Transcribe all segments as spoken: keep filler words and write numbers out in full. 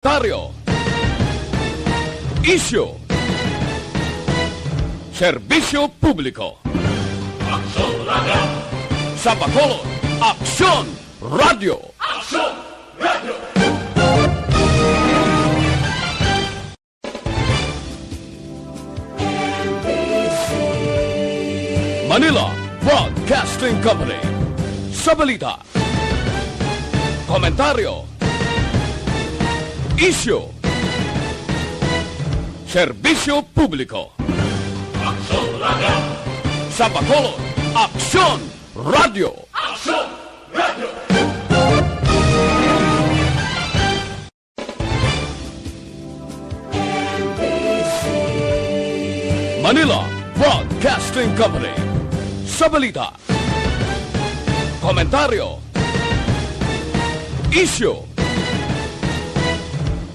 Komentaryo. Isyu. Serbisyo publiko. Aksyon Radio. Sa Bacolod, Aksyon Radio. Aksyon Radio. Manila Broadcasting Company. Sa balita, komentaryo, isyu, serbisyo publiko. Aksyon Radio. Sa Bacolod, Aksyon Radio. Aksyon Radio. Manila Broadcasting Company. Sa balita, komentaryo, isyu,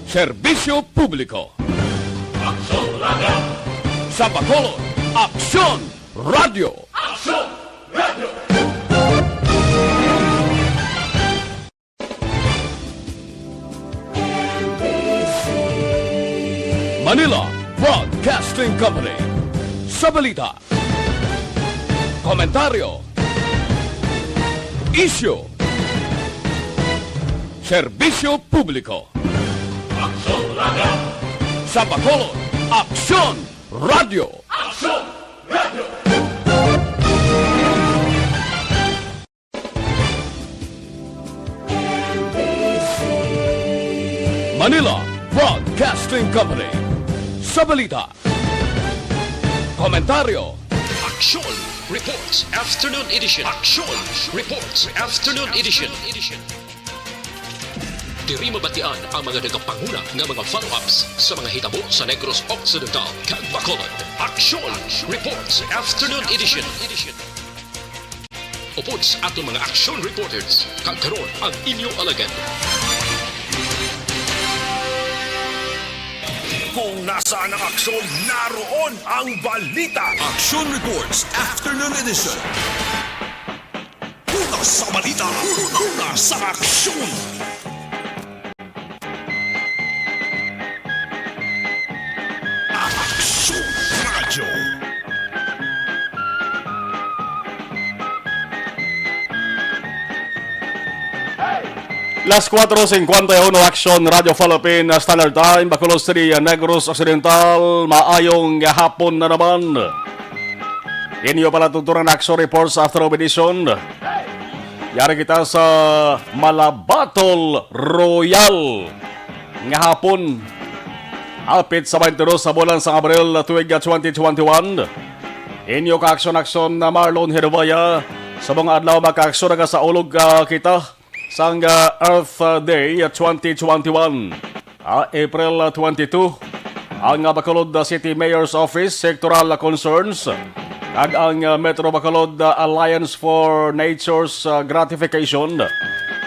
serbisyo publiko. Aksyon Radio. Sa Bacolod, Aksyon Radio. Aksyon Radio. Manila Broadcasting Company. Sa balita, komentaryo, isyu, serbisyo publiko. Aksyon Radio. Sa Bacolod, Aksyon Radio. Aksyon Radio. Manila Broadcasting Company. Sa balita, komentaryo, Aksyon Reports Afternoon Edition. Aksyon Reports Afternoon Edition. Diri mabatian ang mga nagapanguna nga mga follow-ups sa mga hitabo sa Negros Occidental kag Bacolod. Aksyon Reports Afternoon Edition. Upod sa aton mga action reporters, kag karon ang inyo alagad. Kung nasaan ang aksyon, naroon ang balita. Action Reports Afternoon Edition. Una sa balita, una sa aksyon. Aksyon Radyo. Las cuatro cincuenta y uno, Aksyon Radyo Philippine Standard Time, Bacolod City, Negros Occidental. Maayong hapon na naman. Inyo pala tuturan Aksyon Reports Afternoon Edition. Yari kita sa Malabatol Royal nga hapon. Hapit sa twenty-two sa bulan sa Abril, tuig twenty twenty-one. Inyo ka-aksyon-aksyon na Marlon Hervaya. Sa mga adlaw, makaaksyon na sa ulog, ah, kita sang, ah, Earth, ah, Day, ah, twenty twenty-one. Ah, April, ah, twenty-two, ang, ah, Bacolod, ah, City Mayor's Office, Sectoral, ah, Concerns, kag ang, ah, Metro Bacolod, ah, Alliance for Nature's, ah, Gratification,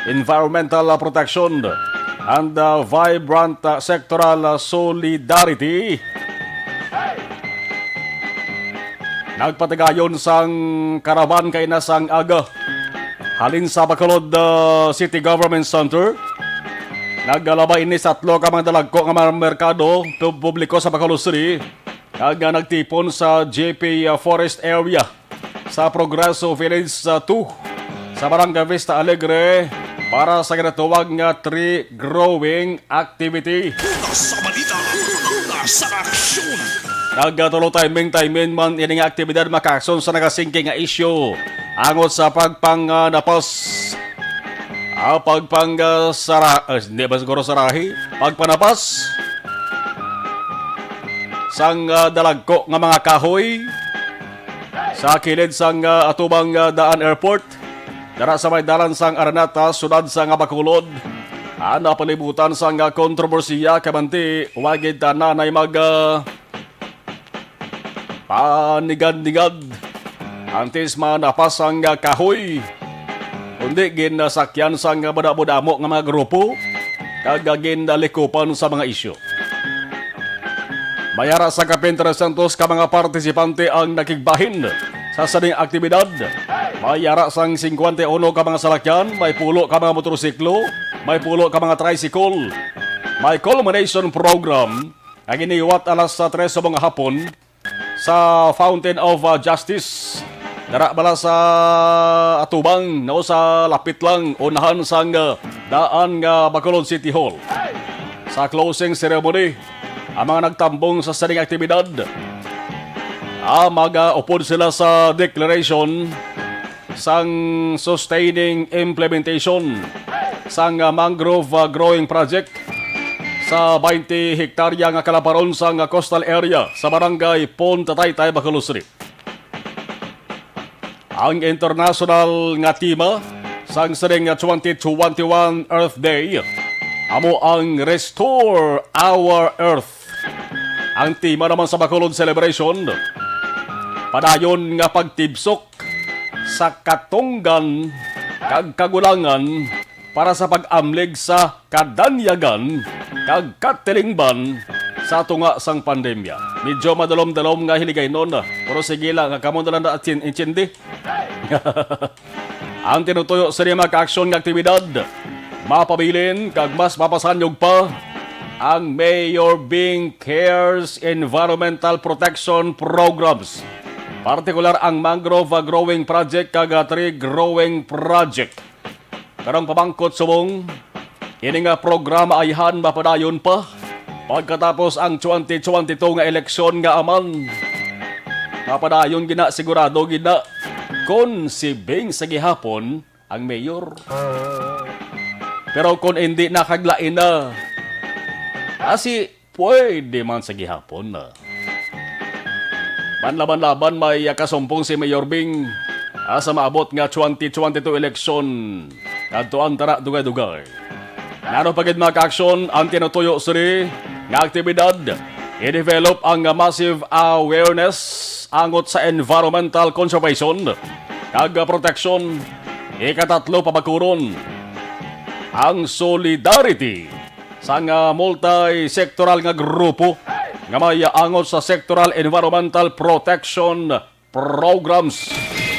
Environmental, ah, Protection, and, ah, Vibrant, ah, Sectoral, ah, Solidarity. Nagpatigayon sang karaban kay na sang aga halin sa Bacolod, ah, City Government Center. Nagkalabay ini sa tatlo ka mga dalagko nga mga merkado pub-, publiko sa Bacolod City, kag, ah, nagtipon sa J P, ah, Forest Area sa Progreso Village, ah, two sa Barangay Vista Alegre para sa ginatawag nga tree growing activity. Una sa balita, una sa aksyon. Nagatulo timing-timing man ini nga aktibidad, makaaksyon sa nagasingking nga isyu angot sa pagpang, ah, napas, ah, pagpang, ah, sara-, ah, hindi ba siguro sarahi? Pagpanapas sang, ah, dalagko nga mga kahoy sa kilid sang, ah, atubang, ah, Daan Airport. Dara sa may dalan sang Araneta, siyudad sang Bacolod, ah, napalibutan sang, ah, kontrobersiya, kay bangod wala gid ta nanay mag, ah, panigad-nigad antes manapas ang, ah, kahoy, kundi ginasakyan sang madamo-damo nga mga grupo kag, ah, ginalikupan sa mga isyu. May ara sa kapin trescientos ka mga partisipante ang nakigbahin sa sining aktibidad. May ara sang singkwenta y uno ka mga salakyan, may pulo ka mga motorsiklo, may pulo ka mga tricycle, may culmination program nga giniwat alas sa tres sa mga hapon sa Fountain of, ah, Justice. Dara bala sa atubang, no, sa lapit lang unahan sang, ah, daan nga Bacolod City Hall. Sa closing ceremony, ang mga nagtambong sa sining aktibidad, ah, mag-upod sila sa declaration sang sustaining implementation sang, ah, mangrove, ah, growing project sa twenty hektarya nga kalaparon sang, ah, coastal area sa barangay Punta Taytay, Bacolod City. Ang international nga tema sang sining twenty twenty-one Earth Day amo ang Restore Our Earth. Ang tema naman sa Bacolod Celebration, padayon nga pagtibsok sa katunggan kag kagulangan para sa pag-amlig sa kadanyagan kag katilingban sa tunga sang pandemya. Medyo madalom-dalom nga hiligaynon, pero sige lang, kamo na lang na intindi. Ang tinutuyo sini mga kaaksyon nga aktibidad, mapabilin kag mas mapasanyog pa ang Mayor Bing Cares Environmental Protection Programs, partikular ang Mangrove Growing Project kag, ah, Tree Growing Project. Karong pamangkot subong, ini nga programa ayhan mapadayon pa pagkatapos ang twenty twenty-two nga eleksyon nga aman. Mapadayon gina, sigurado gina, kon si Bing sa gihapon ang mayor. Pero kon hindi na kag lain na, asi pwede man sa gihapon na. Manlaban-laban may kasumpong si Mayor Bing, ah, sa maabot nga twenty twenty-two eleksyon. Kadtuan tara dugay-dugay. Nano pa gid mga kaaksyon ang tinutuyo sini nga aktibidad, i-develop ang massive awareness angot sa environmental conservation kag protection. Ikatatlo, pabakuron ang solidarity sang multi-sectoral nga grupo nga may angot sa sectoral environmental protection programs.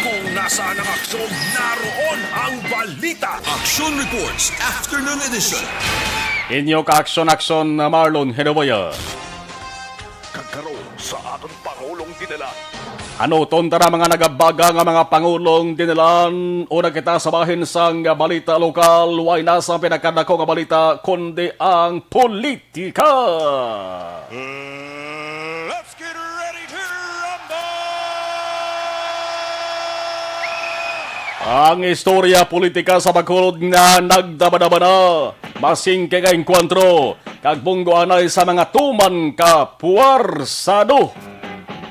Kung nasaan ang aksyon, naroon ang balita. Action Reports, Afternoon Edition. Inyo ka-aksyon-aksyon na Marlon Hinuboya. Kag karon sa aton Pangulong Dinalan. Ano ton tara mga nagabaga nga mga Pangulong Dinalan? Una kita sa bahin sang balita lokal, way na sa pinakadako nga balita, kundi ang politika. Let's get ready to rumble! Ang istorya politika sa Bacolod nga nagdabadaba na. Masingkay nga engkwentro kag bunggoanay sa mga tuman ka puwersado.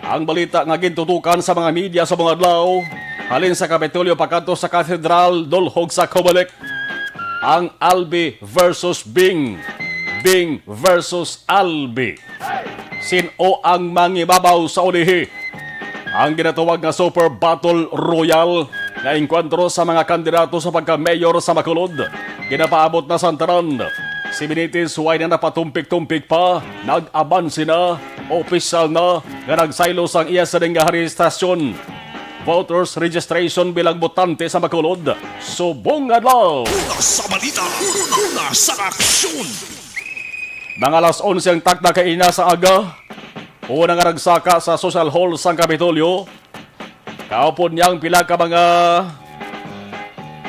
Ang balita nga gintutukan sa mga media sa mga adlaw, halin sa Kapitolyo pakadto sa Katedral, dulhog sa Comelec. Ang Albi versus Bing, Bing versus Albi. Sin-o ang mangibabaw sa ulihi? Ang ginatawag nga Super Battle Royale nga engkwentro sa mga kandidato sa pagka-mayor sa Bacolod ginapaabot na sang tanan. Si Benitez way na napatumpik-tumpik pa, nag-abanse na, opisyal na nga nagsaylo sang iya sining nga arestasyon. Voters registration bilang botante sa Bacolod subong adlaw. Una sa balita, una sa aksyon. Mga alas onse ang takna kaina sa aga. Una nga nagsaka sa Social Hall sang Kapitolyo. Kaupod niya ang pila ka mga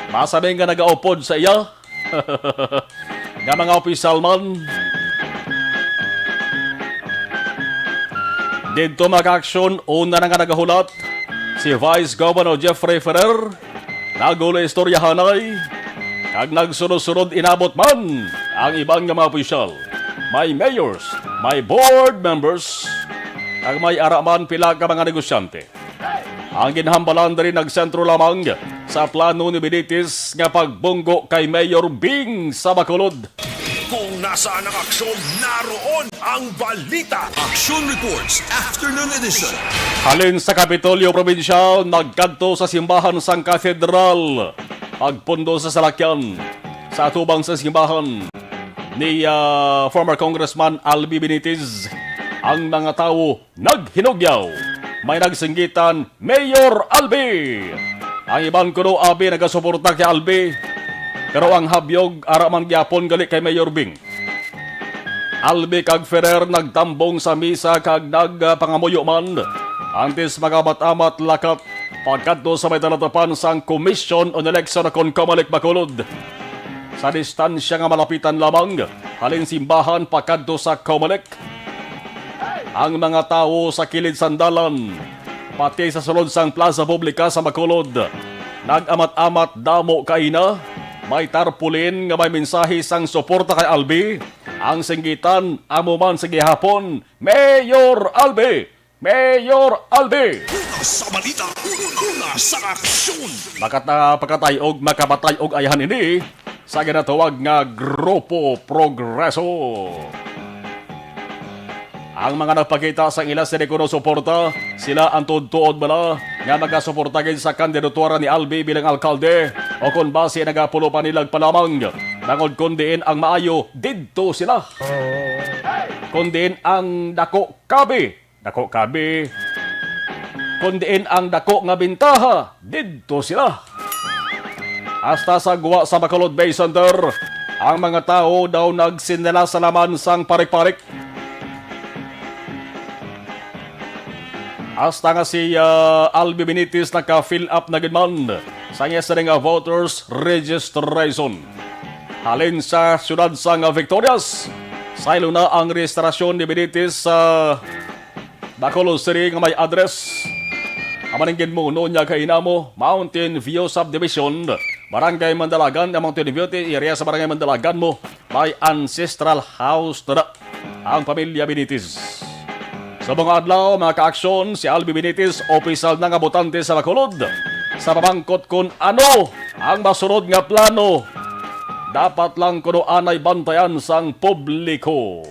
masabing nga nagaupod sa iya nga mga opisyal man. Didto mga kaaksyon, una na nga nagahulat si Vice Governor Jeffrey Ferrer. Nagulo istoryahanay, kag nagsunod-sunod inabot man ang iban nga mga opisyal. May mayors, may board members, kag may ara man pila ka mga negosyante. Ang ginhambalan diri nagsentro lamang sa plano ni Benitez nga pagbunggo kay Mayor Bing sa Bacolod. Kung nasaan ang aksyon, naroon ang balita. Action Reports, Afternoon Edition. Halin sa Kapitolyo Probinsyal, nagkadto sa simbahan sang Katedral. Pagpundo sa salakyan, sa atubang sa simbahan ni, ah, former Congressman Albi Benitez, ang mga tawo naghinugyaw. May nagsinggitan, "Mayor Albi!" Ang iban kuno abi nagasuporta kay Albi, pero ang habyog ara man gyapon gali kay Mayor Bing. Albi kag Ferrer nagtambong sa misa kag nagpangamuyo man. Antes mag-amat-amat lakat pagkadto sa may talatapan sang Commission on Election kon Comelec Bacolod. Sa distansya nga malapitan lamang halin simbahan pakadto sa Comelec, ang mga tawo sa kilid sang dalan, pati sa sulod sang Plaza Publica sa Bacolod, nag-amat-amat damo kaina. May tarpaulin nga may mensahe sang suporta kay Albi. Ang singgitan amo man sa gihapon, Mayor Albi! Mayor Albi! Una sa balita, una sa aksyon. Makata-, pakatay og makapatay og ayhan ini sa ginatawag nga Grupo Progreso. Ang mga nagpakita sa ila sini kuno suporta, sila ang tuod-tuod bala nga magasuporta gid sa kandidatura ni Albi bilang alkalde, o kon basi nagapulo pa nilag pa lamang, bangod kon diin ang maayo didto sila. Kon diin ang dako kabi, dako kabi. Kon diin ang dako nga bintaha, didto sila. Hasta sa gwa sa Bacolod Bay Center, ang mga tawo daw nagsinila sa laman sang parik-parik. Hasta nga si, ah, Albi Benitez naka-fill up na gid man sa iya sini nga voters registration. Halin sa siyudad sang Victorias, saylo na ang rehistrasyon ni Benitez sa Bacolod City nga may address. Amo ning ginmuno niya kay inamo, Mountain View Subdivision, Barangay Mandalagan, ang Mountain View ti area sa Barangay Mandalagan mo, may ancestral house na ang pamilya Benitez. Sa mga adlaw, mga kaaksyon, si Albi Benitez, opisyal na nga botante sa Bacolod. Sa pamangkot kon ano ang masunod nga plano, dapat lang kuno anay bantayan sang publiko.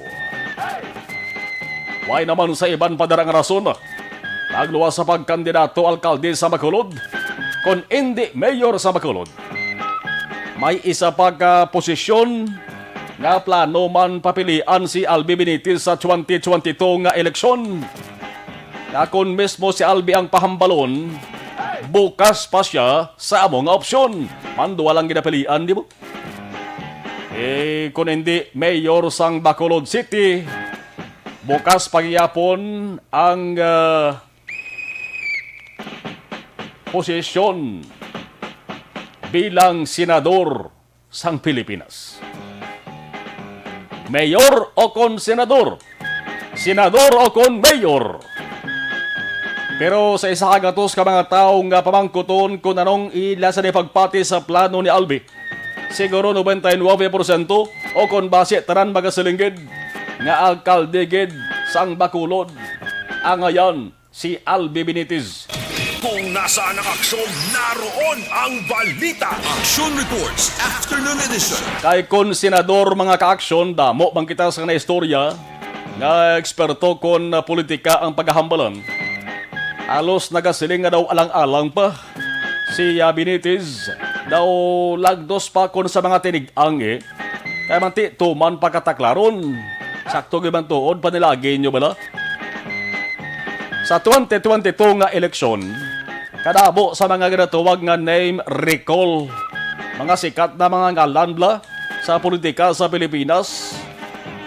Way naman sa iban pa dara nga rason. Nagluwas sa pagkandidato alkalde sa Bacolod, kon indi mayor sa Bacolod. May isa pa ka posisyon nga plano man papilian si Albi Benitez sa twenty twenty-two nga eleksyon. Nga kon mismo si Albi ang pahambalon, bukas pa siya sa amo nga opsyon. Manduwa lang ginapilian, di ba? Eh, kon hindi mayor sang Bacolod City, bukas pa gihapon ang, ah, posisyon bilang senador sang Pilipinas. Mayor o kon senador? Senador o kon mayor? Pero sa isa ka gatos ka mga tawo nga pamangkuton kung anong ila sa pagpati sa plano ni Albi, siguro noventa y nueve porsyento o kon basi tanan magasiling gid nga alkalde gid sang Bacolod. Angayan si Albi Benitez. Kung nasaan ang aksyon, naroon ang balita. Action Reports, Afternoon Edition. Kay kon senador, mga kaaksyon, damo man kita sa naistorya nga eksperto kon politika ang paghahambalan. Halos nagasiling nga daw alang-alang pa si, ah, Benitez, daw lagdos pa kon sa mga tinig-ang, eh. Kay manti tuman pagkataklaron. Sakto gyud man tuod, panilagi nyo bala? Sa twenty twenty-two nga eleksyon, kadamo sa mga ginatawag nga name recall, mga sikat na mga ngalan bala sa politika sa Pilipinas,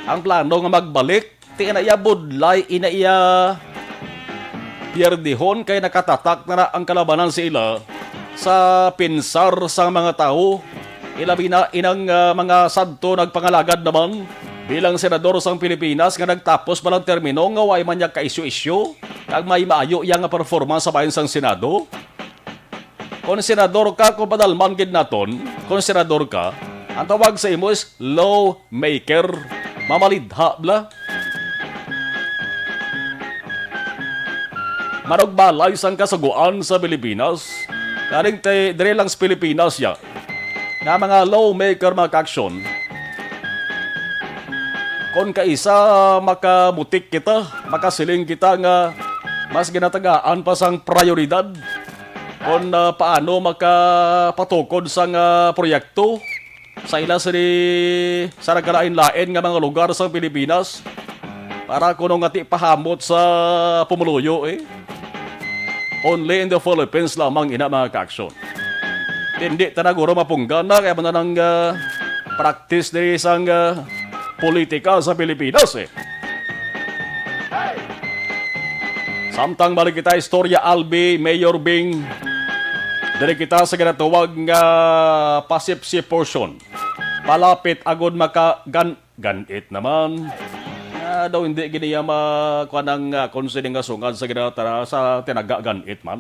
ang plano nga magbalik, ti ina iya budlay, ina iya pierdihon kay nakatatak na, na ang kalabanan sa ila sa pinsar sang mga tawo. Ilabi na inang, ah, mga sadto nagpangalagad naman bilang senador sang Pilipinas nga nagtapos pa lang termino nga way man niya kaisyu-isyu kag may maayo iya nga performance sa bahin sang Senado. Kon senador ka, kon padalman gid naton, kon senador ka, ang tawag sa imo is lawmaker. Mamalidha bala. Manugbalay sang kasugoan sa Pilipinas. Karing te, dire lang sa Pilipinas ya. Nga mga lawmaker, mga kaaksyon. Kon kaisa makamutik kita, makasiling kita nga mas ginatagaan pa sang prioridad kon, ah, paano makapatukod sang, ah, proyekto sa ila sini sa nagkalain-lain nga mga lugar sa Pilipinas para kuno nga ti pahamot sa pumuluyo, eh. Only in the Philippines lamang ina, mga kaaksyon. Hindi ta na guro mapunggana kay man nang, ah, practice diri sang, ah, politika sa Pilipinas, eh. Samtang balik kita istorya, Albi, Mayor Bing, diri kita sa ginatawag nga pasipsip portion. Palapit agud maka gan-, gan-it naman. Ah, daw hindi gini iya ma-, kuha ng, ah, kung sini nga sungad sa ginatara-, sa tinaga gan-it man.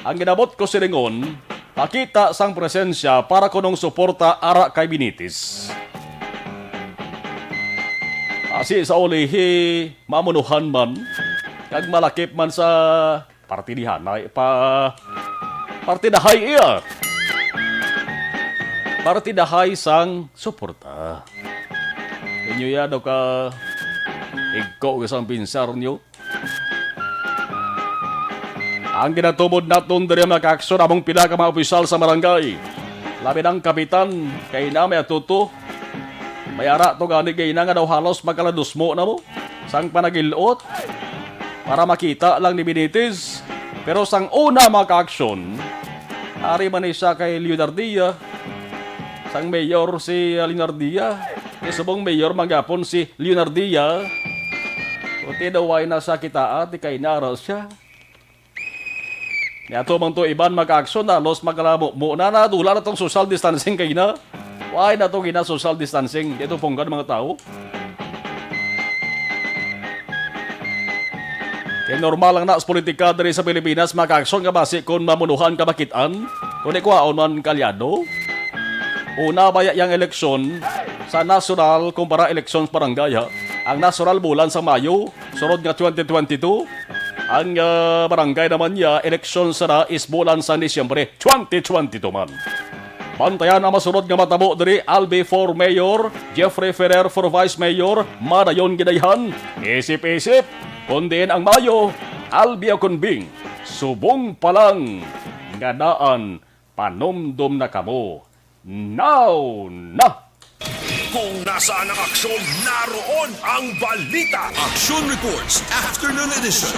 Ang ginabot ko silingon, pakita sang presensya para kunong suporta ara kay Benitez. Asi sa ulihi, mamunuhan man, kag malakip man sa partidihanay pa, partidahay iya. Partidahay sang suporta. Inyo ya daw ka igko ka sang pinsar nyo. Ang ginatumod naton diri, mga kaaksyon, among pila ka mga opisyal sa barangay. Labi ng kapitan, kay na may atuto. May ara to gani kay na nga daw halos magkaladusmo na mo. Sang panagilot. Para makita lang ni Benitez. Pero sang una, mga kaaksyon, ari man ni siya kay Leonardia. Sang mayor si, uh, Leonardia. Kay subong mayor man gapon si Leonardia. Kuti daw way na sa kitaa, ti kay nara siya. Niya to man to iban, mga kaaksyon, halos magkalamo mo na, nadula na tong social distancing kay na. Way na to gina social distancing. Dito punggan mga tao. Kay normal lang na sa politika diri sa Pilipinas, mga kaaksyon, nga basi kon mamunuhan ka makit-an, kung ikwaon man kalyado. Una baya yang eleksyon sa nasyonal kumpara eleksyon sa barangay, ha? Ang nasyonal bulan sa Mayo, sunod nga twenty twenty-two, ang, ah, barangay naman niya, eleksyon sa na is bulan sa Disyembre twenty twenty-two man. Bantayan ang masunod nga matabo diri, Albi for Mayor, Jeffrey Ferrer for Vice Mayor, madayon ginayhan. Isip-isip, kung diin ang Mayo, Albi o Kunbing, subong pa lang nga daan panumdom na kamo. Now na! Kung nasaan ang aksyon, naroon ang balita. Action Reports, Afternoon Edition.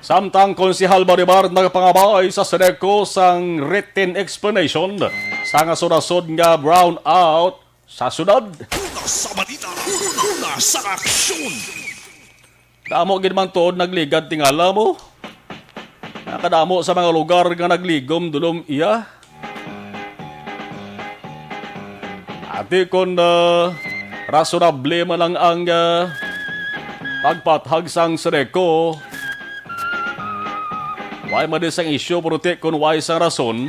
Samtang Konsehal Baribar nagpangabay sa Seneco sang written explanation sa nga sunasod nga brownout sa syudad. Una sa balita, una sa aksyon. Damo gid man tuod nagligad tingala mo. Nakadamo sa mga lugar nga nagligom dulom iya. Ati kon, ah, rasunable man lang ang, ah, pagpathag sang Seneco, way man di sang isyu, pero ti kon way sang rason,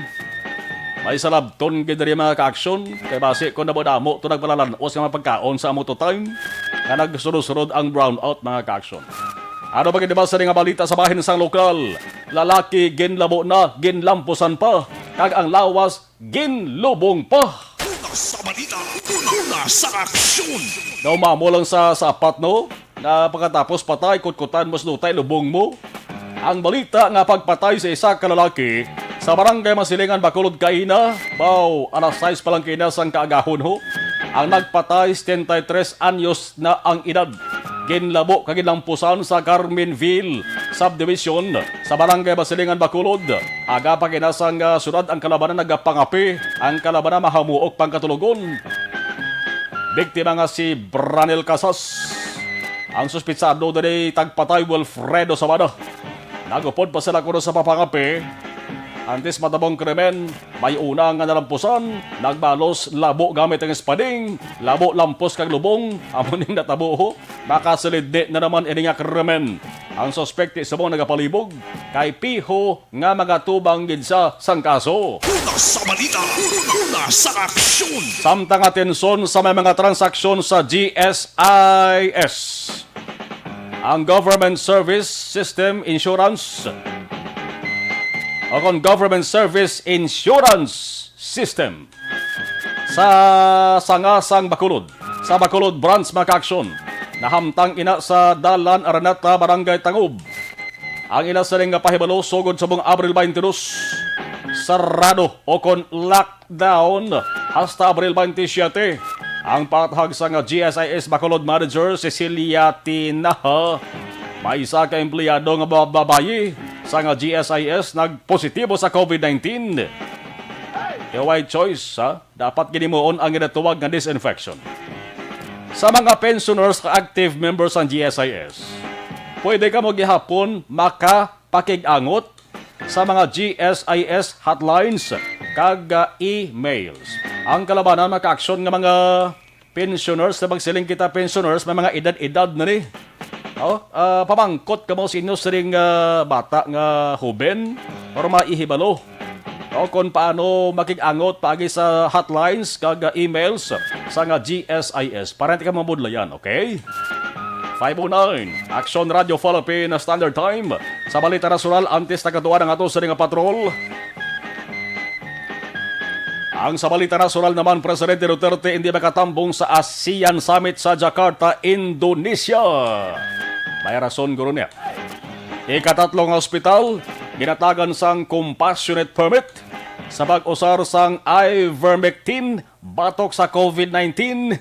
may salabton gid diri, mga kaaksyon, kay basi kon damo-damo to nagpalalan-os nga mga pagkaon sa amo to time nga nagsunod-sunod ang brownout, mga kaaksyon. Ano ba gid ba sa nga balita sa bahin sang lokal? Lalaki ginlabo na, ginlampusan pa, kag ang lawas ginlubong pa. Una sa balita, una sa aksyon. Naumamo lang sa sapat, no? Nga pagkatapos patay, kutkutan, mas lutay, lubong mo. Ang balita nga pagpatay sa isa ka lalaki sa Barangay Masilingan, Bacolod, kaina, baw, alas sais pa lang kaina sang kaagahon, ho. Ang nagpatay, setenta y tres anyos na ang edad. Ginlabo kag ginlampusan sa Carmenville Subdivision sa Barangay Masilingan, Bacolod. Aga pa kaina sang, ah, syudad ang kalabanan nagapangapi. Ang kalabanan mahamuok pang katulogon. Biktima nga si Branel Casas. Ang suspitsado diri tagpatay Wilfredo Sabada. Nagupod pa sila kuno sa papangapi. Antes matabong krimen, may una nga nalampusan, nagbalos, labo gamit ang espading, labo lampos kag lubong, amo ning natabo, ho. Makasilidni na naman ini nga krimen. Ang suspek ti subong nagapalibog kay piho nga magatubang gid sa sang kaso. Una sa balita, una sa aksyon. Samtang atenson sa may mga transaksyon sa G S I S, ang Government Service System Insurance o kon Government Service Insurance System sa Sangasang Bacolod, sa Bacolod Branch, mga kaaksyon. Nahamtang ina sa Dalan Aranata, Barangay Tangob. Ang ila siling nga pahibalo sugod sa buong Abril twenty-two, sarado o kon lockdown hasta Abril twenty-seven. Ang pathag sa nga G S I S Bacolod Manager Cecilia Tinaha, may isa ka empleyado nga ba-, babayi sa nga G S I S nagpositibo sa COVID nineteen. Kaya way choice, ha? Dapat ginimuon ang ginatuwag nga disinfection. Sa mga pensioners kag active members sang G S I S, pwede kamo gihapon makapakig-angot sa mga G S I S hotlines kag, ah, emails. Ang kalabanan, mga ka-aksyon, nga mga pensioners, na magsiling kita pensioners, may mga edad-edad na ni. Oh, ah, pamangkot kamo sa inyo siring, ah, bata nga hoben para maihibalo o kung paano makig-angot paagi sa hotlines kag, ah, emails sa nga G S I S. Para hindi ka mabudlayan, okay? Five oh nine, Aksyon Radio Philippine Standard Time. Sa balita nasyonal, antes nagkatuwa ang ato sa nga patrol. Ang sa balita nasyonal naman, Presidente Duterte hindi makatambong sa ASEAN Summit sa Jakarta, Indonesia. May rason guro niya. Ikatatlo nga ospital, ginatagan sang compassionate permit sa pag-usar sang ivermectin batok sa COVID nineteen.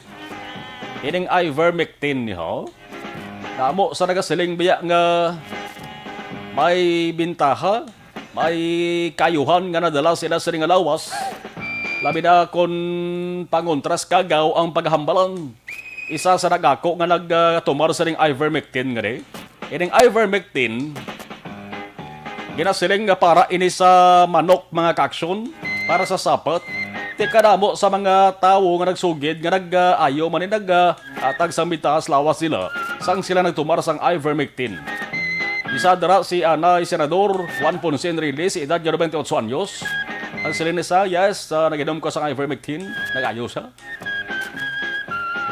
Ining ivermectin, ho? Damo sa nagasiling biya nga may bintaha, may kaayuhan nga nadala sila sining nga lawas. Labi na kon pangontra sa kagaw ang paghambalan. Isa sa nagako nga nagtumar sining ivermectin nga di. Ining ivermectin, ginasiling nga para ini sa manok, mga kaaksyon, para sa sapat. Ti kadamo sa mga tawo nga nagsugid nga nag-ayo man ni nag-atag sang bintaha sa lawas nila sang sila nagtumar sang ivermectin. Isa dira si anay Senador Juan Ponce Enrile, si edad nga twenty-eight anyos. Ang siling ni sa, yes, ah, nag-inom ko sang ivermectin, nag-ayo siya.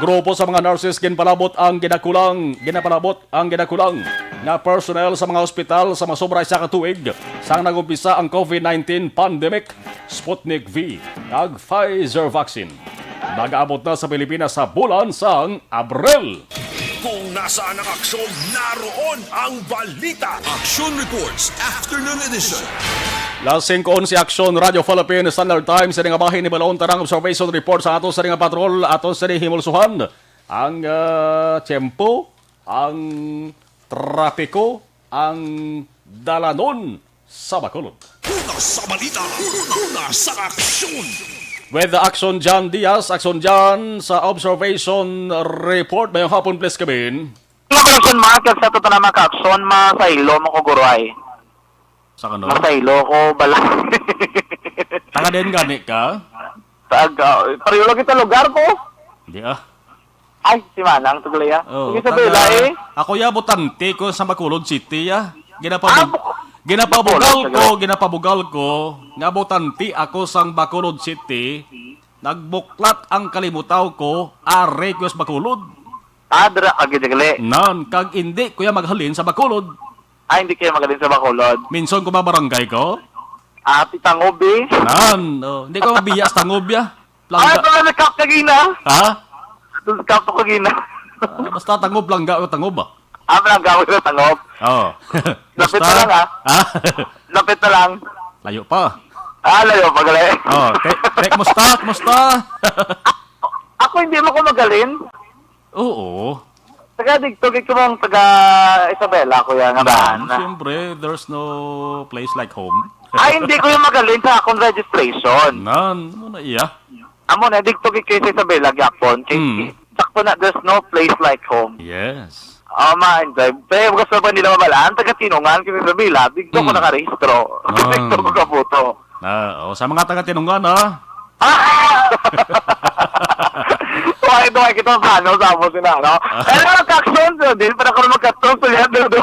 Grupo sa mga nurses ginpalabot ang ginakulang, ginapalabot ang ginakulang nga personnel sa mga ospital sa masobra isa ka tuig sang nag-umpisa ang COVID nineteen pandemic. Sputnik V kag Pfizer vaccine nagaabot na sa Pilipinas sa bulan sang Abril. Kung nasaan ang aksyon, naroon ang balita. Action Reports, Afternoon Edition. Las singko onse, Aksyon Radio Philippine Standard Time. Sa nga bahin, hibaluon ta ang observation report sa ato sa nga patrol, ato sa himulsuhan. Ang, ah, tiyempo, ang trapiko, ang dalanon sa Bacolod. Una sa balita, una sa aksyon. With the Action John Diaz, Action John sa observation report. Mayong hapon, please, Kevin. Mga ka-aksyon, Mark, kag sa tanan mga ka-aksyon, masaylo mo ko, guray. Sa kano? Masaylo ko, bala. Taga din gani ka? Taga, pareho lang kita lugar ko. Di ah. Ay, si Manang, tugulay, ah. Oh, Sige, taga, Isabela, eh. Ako ya, botante ko sa Bacolod City, ya. Ginapabug-, Ah, Baco-, ginapabugal Bacolod, ko, taga- ginapabugal ko, nga botante ako sang Bacolod City. Nagbuklat ang kalimutaw ko, ari ko sa Bacolod. Ah, dira ka gid gali. Nan, kag indi ko ya maghalin sa Bacolod. Ah, hindi kayo magaling sa Bacolod. Minsan ko ba barangay ko? Ah, Titangob, eh. Nan, oh, hindi ko mabiya sa Tangob, ya. Ay, Langga. Pala nagkap kagina. Ha? Ito sa kap ko kagina. Ah, basta Tangob, Langga o Tangob, ah. Ah, Langga ko sa Tangob. Oo. Lapit Basta, na lang, ah. Ha? Lapit na lang. Layo pa. Ah, layo pa, gali. Oh, te, te, kumusta? Kumusta? Ako, hindi mo ko magaling. Oo. Taga digto, gid ko mong taga Isabela, kuya, nga Nan, man. Siyempre, there's no place like home. Ay, hindi ko yung magaling sa akong registration. Nan, mo na iya. Amo na, digto gid kayo sa Isabela, gyapon. Kay, Mm. sakto na, there's no place like home. Yes. Oh, ma-enjoy. Pero gusto pa nila mabalaan, taga Tinungan, kay sa Isabela, digto ko Mm. nakarehistro. Ah. Digto ko kabuto. Ah, oh, sa mga taga Tinungan, ha? Ah! Tuway, tuway, kita sa ano, sa amo sila, no? Pero ang kakson, so, din pa na ko magkatong sa liyan, do, do.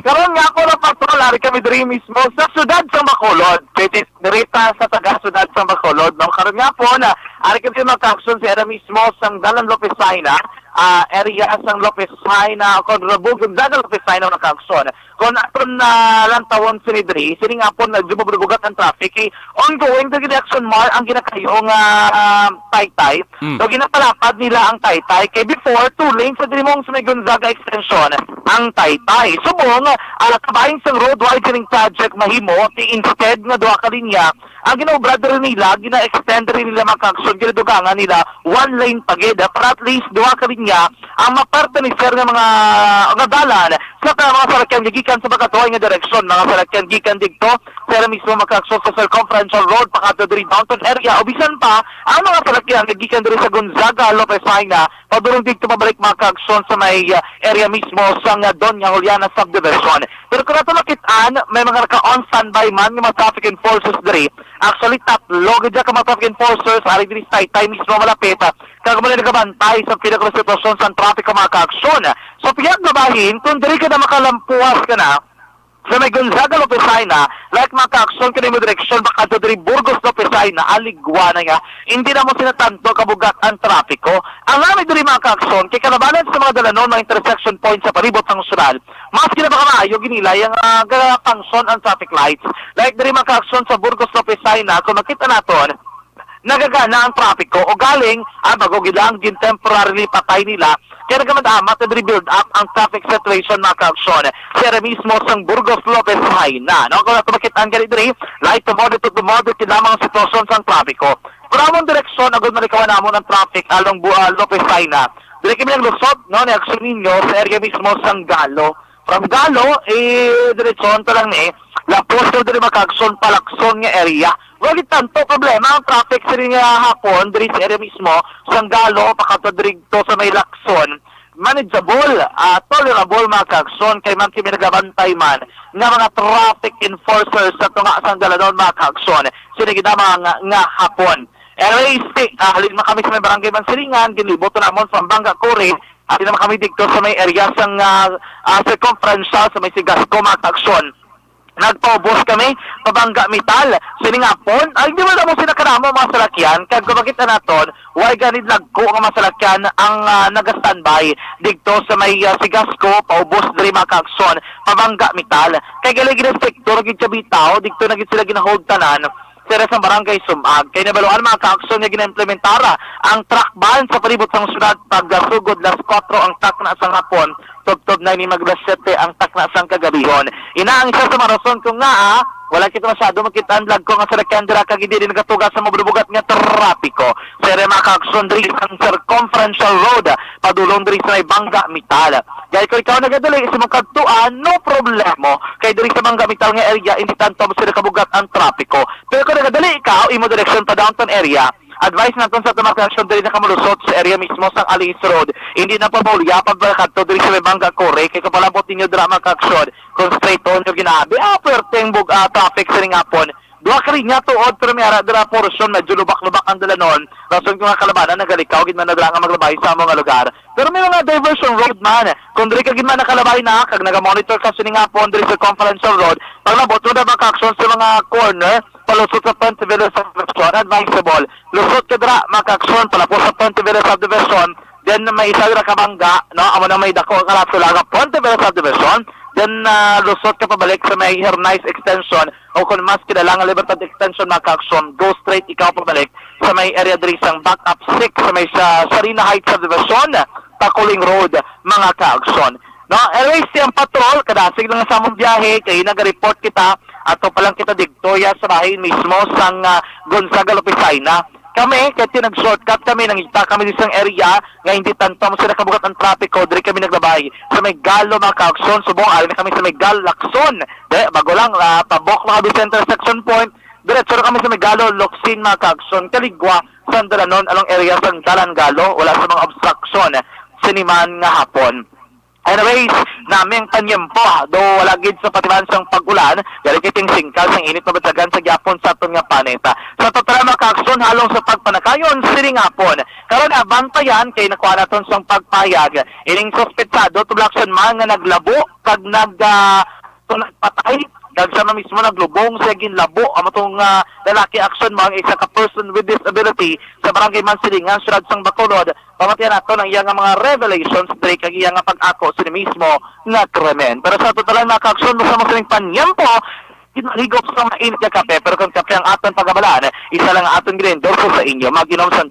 Karon nga po, na patrol, ari kami diri mismo sa siyudad sa Bacolod. Pwede dirita sa taga siyudad sa Bacolod, no? Karon nga po, na ari kami magkakson sa era mismo sa Dalan Lopez Saina, ah, area sa Lopez Saina, Conrabug, Dalan Lopez Saina, magkakson. Kung aton na lang tawon sini diri, sini nga po na jumubrubugat ang traffic, eh, ongoing the direction mar ang ginakayo nga, ah, taytay. Mm. So, ginapalapad nila ang taytay. Kay before, two lanes sa diri mong sa may Gonzaga Extension ang taytay. Subong, ah, kabahin sang road widening project mahimo, ti instead nga duha ka linya, ang ginaobra diri nila, gina-extend diri nila mga kaaksyon, ginadugangan nila one lane pa gid, para at least duha ka linya ang mapertenecer nga mga, nga dalan Sa mga salakyan nga gikan sa magkatuhay nga direksyon, mga salakyan gikan didto, pero mismo mga kaagsoon sa Circumferential Road, pakadto diri downtown area, o bisan pa, ang mga salakyan nga gikan diri sa Gonzaga, Lopez Jaena, padulong didto pabalik mga kaagsoon sa may, ah, area mismo sa nga Doña Juliana Subdivision. Pero kung ato makit-an, may mga naka-on standby man nga mga traffic enforcers diri. Actually, tatlo gid ka mga traffic enforcers ari diri sa Taytay mismo malapit, ah, kag amo na nagabantay sa pinaka sitwasyon sa trapiko mga kaagsoon. Sa pihak nga bahin, kung diri ka na makalampuas ka na, sa may Gonzaga, Lopez Jaena, like mga kaagsoon, kini mo direksyon, baka to diri Burgos, Lopez Jaena, aligwa na nga. Hindi na mo sila tanto kabugat ang trapiko. Ang nami diri mga kaagsoon, kay kalabanan sa mga dalanon, mga intersection points sa palibot sang syudad, mas gina baka maayo ginilay ang, ah, ga-function ang traffic lights. Like diri mga kaagsoon sa Burgos, Lopez Jaena, kung makita naton, nagagana ang trapiko o galing, ah, bago gid lang gin temporarily patay nila, kaya nagamat-amat and rebuild up ang traffic situation, mga kaagsoon. Siya rin mismo sang Burgos Lopez Jaena, no? Kung ato makit-an gani diri, light to moderate to moderate gid lamang ang sitwasyon sang trapiko. Pero among direksyon, agud malikawan namon ang traffic along Bu-, ah, Lopez Jaena. Diri kami naglusot, no, ni Action Ninyo sa area mismo sang Galo. From Galo, eh, diretsyon ta lang ni, lapos na diri mga kaagsoon, pa Lacson nga area. Wala gid tanto problema ang traffic sa nga hapon diri sa area mismo sang Galo, pakadto diri to sa may Lacson. Manageable, ah, tolerable mga kaagsoon, kay man kami nagabantay man nga mga traffic enforcers sa tunga sang dalanon mga kaagsoon. Sini gid lamang nga, nga hapon. Anyways, ti, ah, halin man kami sa may barangay Mansilingan, ginlibot namon sa Banga Quarry, halin naman kami dito sa may area sang, ah, ah, circumferential sa may Sigasco, mga kaagsoon. Nagpaubos kami, pabangga metal. Sining hapon, ay, di ba na mo sila karamo mga salakyan? Kag kung makita naton, way ganid lagko nga mga salakyan ang, ah, naga-standby dito sa may, ah, Sigasco, paubos diri mga kaagsoon, pabangga metal. Kay gali gid ang sektor, gid siya bitaw, dito na gid sila ginahold tanan. Sira sa Barangay Sumag. Kay nabaluan mga kaagsoon nga ginaimplementara ang truck ban sa palibot sang syudad, pagsugod las kuwatro ang takna sang hapon, tubtob na ini mag las siyete ang takna sang kagabihon. Ina ang isa sa mga rason kung ngaa wala kita masyado makita ang lagko nga salakyan dira kag hindi din nagatuga sa mabubugat nga trapiko. Sira mga kaagsoon diri sang circumferential road padulong diri sa may Bangga Metal. Gay kung ikaw nagadali sa imong kadtuan, no problemo. Kay diri sa Bangga Metal nga area, hindi tanto mo sila kabugat ang trapiko. Pero kung nagadali ikaw, imo direksyon pa downtown area, advice naton sa tumakasyon diri na kamalusot sa area mismo sang Alice Road. Hindi na pamulya pagbalakadto diri sa may Bangga Quarry. Kay kapalabot ninyo dira mga kaagsoon, kung straight on yung ginabi, ah, perting bug, ah, traffic sa ring hapon. Duha ka linya tuod, pero may ara dira portion medyo lubak-lubak ang dalanon. Rason ko nga kalabanan, nagalikaw gid man na dira nga maglabay sa amo nga lugar. Pero may mga diversion road man. Kung diri ka gid man nakalabay na, kag naga-monitor ka sining hapon diri sa Conferential Road, paglabot mo na mga kaagsoon sa mga corner, palusot sa Fuentevilla subdivision, advisable. Lusot ka dira, mga kaagsoon, palapos sa Fuentevilla subdivision, then may isa dira ka bangga, no? Amo na may dako ka laso lang nga Fuentevilla subdivision, then, ah, lusot ka pabalik sa may Hernice extension, o kung mas kilala nga Libertad Extension, mga kaagsoon, go straight ikaw pabalik sa may area diri sang Back Up six, sa may sa Sarina Heights Subdivision, Taculing Road, mga kaagsoon. No, anyways, siyang patrol, kadasig lang sa among biyahe, kay naga-report kita, ato pa lang kita digto ya sa bahin mismo sang, ah, Gonzaga, Lopez Jaena. Kami, kay ti nag-shortcut kami, nangita kami di sang area, nga hindi tanto mo sila kabugat ang trapiko, diri kami naglabay sa may Galo, mga kaagsoon, subong, ari na kami sa may Gal, Lacson. De, bago lang, ah, pabok na kami sa intersection point, diretso na kami sa may Galo, Locsin, mga kaagsoon, kaligwa, sa dalanon, along area sa Dalan Galo, wala sa mga obstruction, siniman nga hapon. Anyways, naming panyempo, do wala gid sa patiman sang pag-ulan, dali kiting singkal sang init mabatyagan sa gyapon sa aton nga panit. Sa total, mga kaagsoon, halong sa pagpanakayon, sining hapon. Karon, abantayan kay nakuha naton sang pagpahayag ining suspetsado, tublaksyon man nga naglabo kag nag, ah, to nagpatay, kag sama mismo naglubong sa ginlabo. Amo tong, ah, lalaki aksyon mo ang isa ka person with disability sa Barangay Mansilingan, Siyudad sang Bacolod. Pamatian nato ang iya nga mga revelations diri kag iya nga pag-ako sini mismo nga krimen. Pero sa totalan, mga kaagsoon, basta mo sining panyempo, ginahigop sa mainit nga kape, pero kung kape ang aton pagabalaan, isa lang ang aton ginendorso sa inyo, mag-inom sa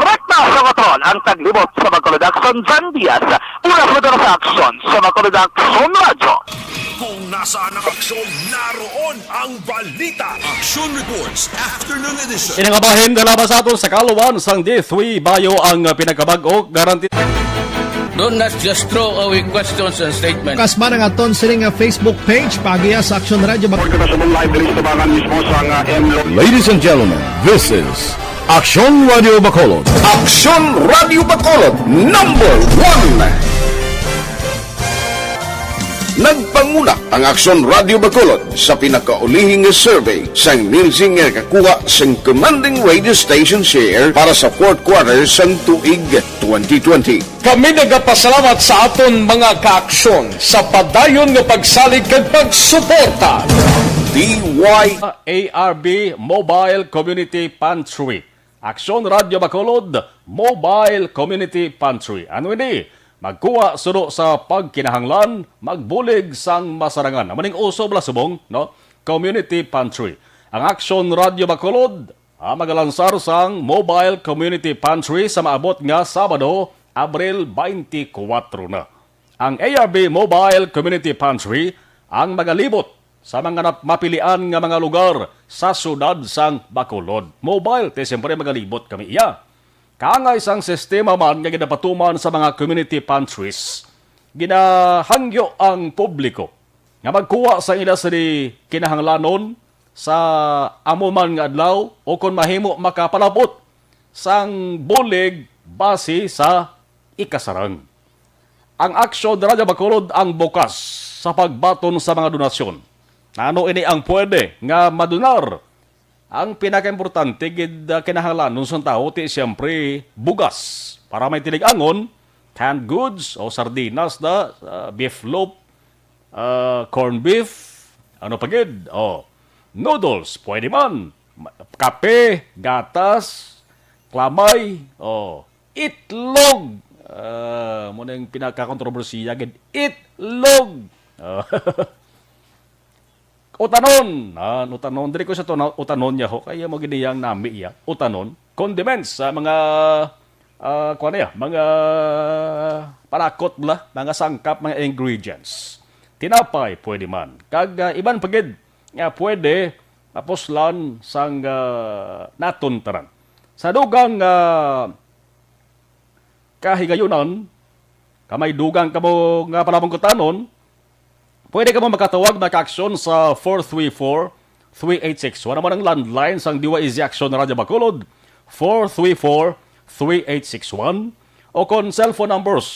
Rekta sa kontrol. ang taglibot sa Bacolod Aksyon, Jan Diaz, mula sa lugar sa aksyon sa Bacolod Aksyon Radyo. Kung nasaan ang aksyon, naroon ang balita. Action Reports, Afternoon Edition. Ini nga bahin dala ba sa aton sa kaluan sang D three Bayo ang, uh, pinakabag-o, guarantee. Do not just throw away questions and statements. Bukas man ang aton sini nga Facebook page, paagi sa Aksyon Radyo. Report na sa live diri sa tabangan mismo sa nga M Lo- Ladies and gentlemen, this is Aksyon Radio Bacolod. Aksyon Radio Bacolod, number one. Nagpanguna ang Aksyon Radio Bacolod sa pinakaulihing nga survey sang Nielsen nga nakakuha sang commanding radio station share para sa fourth quarter sang tuig twenty twenty. Kami nagapasalamat sa aton mga kaaksyon sa padayon nga pagsalig kag pagsuporta. D Y A R B Mobile Community Pantry. Aksyon Radio Bacolod Mobile Community Pantry. Ano ini? Magkuha suno sa pagkinahanglan, magbulig sang masarangan. Amo ning uso bala subong, no? Community Pantry. Ang Aksyon Radio Bacolod, ah, magalansar sang Mobile Community Pantry sa maabot nga Sabado, Abril twenty-four na. Ang A R B Mobile Community Pantry ang magalibot sa mga nap-, mapilian nga mga lugar sa siyudad sang Bacolod. Mobile, ti siyempre magalibot kami iya. Kaangay sang sistema man nga ginapatuman sa mga community pantries, ginahangyo ang publiko nga magkuha sa ila sini kinahanglanon sa amo man nga adlaw, o kon mahimo, makapalabot sang bulig base sa ikasarang. Ang Aksyon Radyo Bacolod ang bukas sa pagbaton sa mga donasyon. Ano ini ang pwede nga madonar? Ang pinakaimportante gid, ah, kinahanglanon sang tawo ti siyempre bugas para may tinig-angon, canned goods o sardinas na, ah, beef loaf, ah, corned beef, ano pa gid? Oh, noodles, pwede man. Ma-, kape, gatas, klamay, oh, itlog. Ah, mo na yung pinakakontrobersiya gid, itlog. Oh. Utanon, ah, utanon. Diri ko sa tuna-, utanon niya ho. Kaya mo giniyang nami iya. Utanon. Condiments, sa mga, ah, kuwan niya, mga parakot bala, mga sangkap, mga ingredients. Tinapay, pwede man. Kag, ah, iban pa gid nga pwede mapuslan sang, ah, naton tanan. Sa dugang, ah, kahigayunan, ka may dugang kamo nga panabangkutanon, pwede kamo makatawag, makaaksyon sa four three four, three eight six one. Amo ang landline sang D Y A Z Aksyon Radyo Bacolod, four three four, three eight six one. O kon cellphone numbers,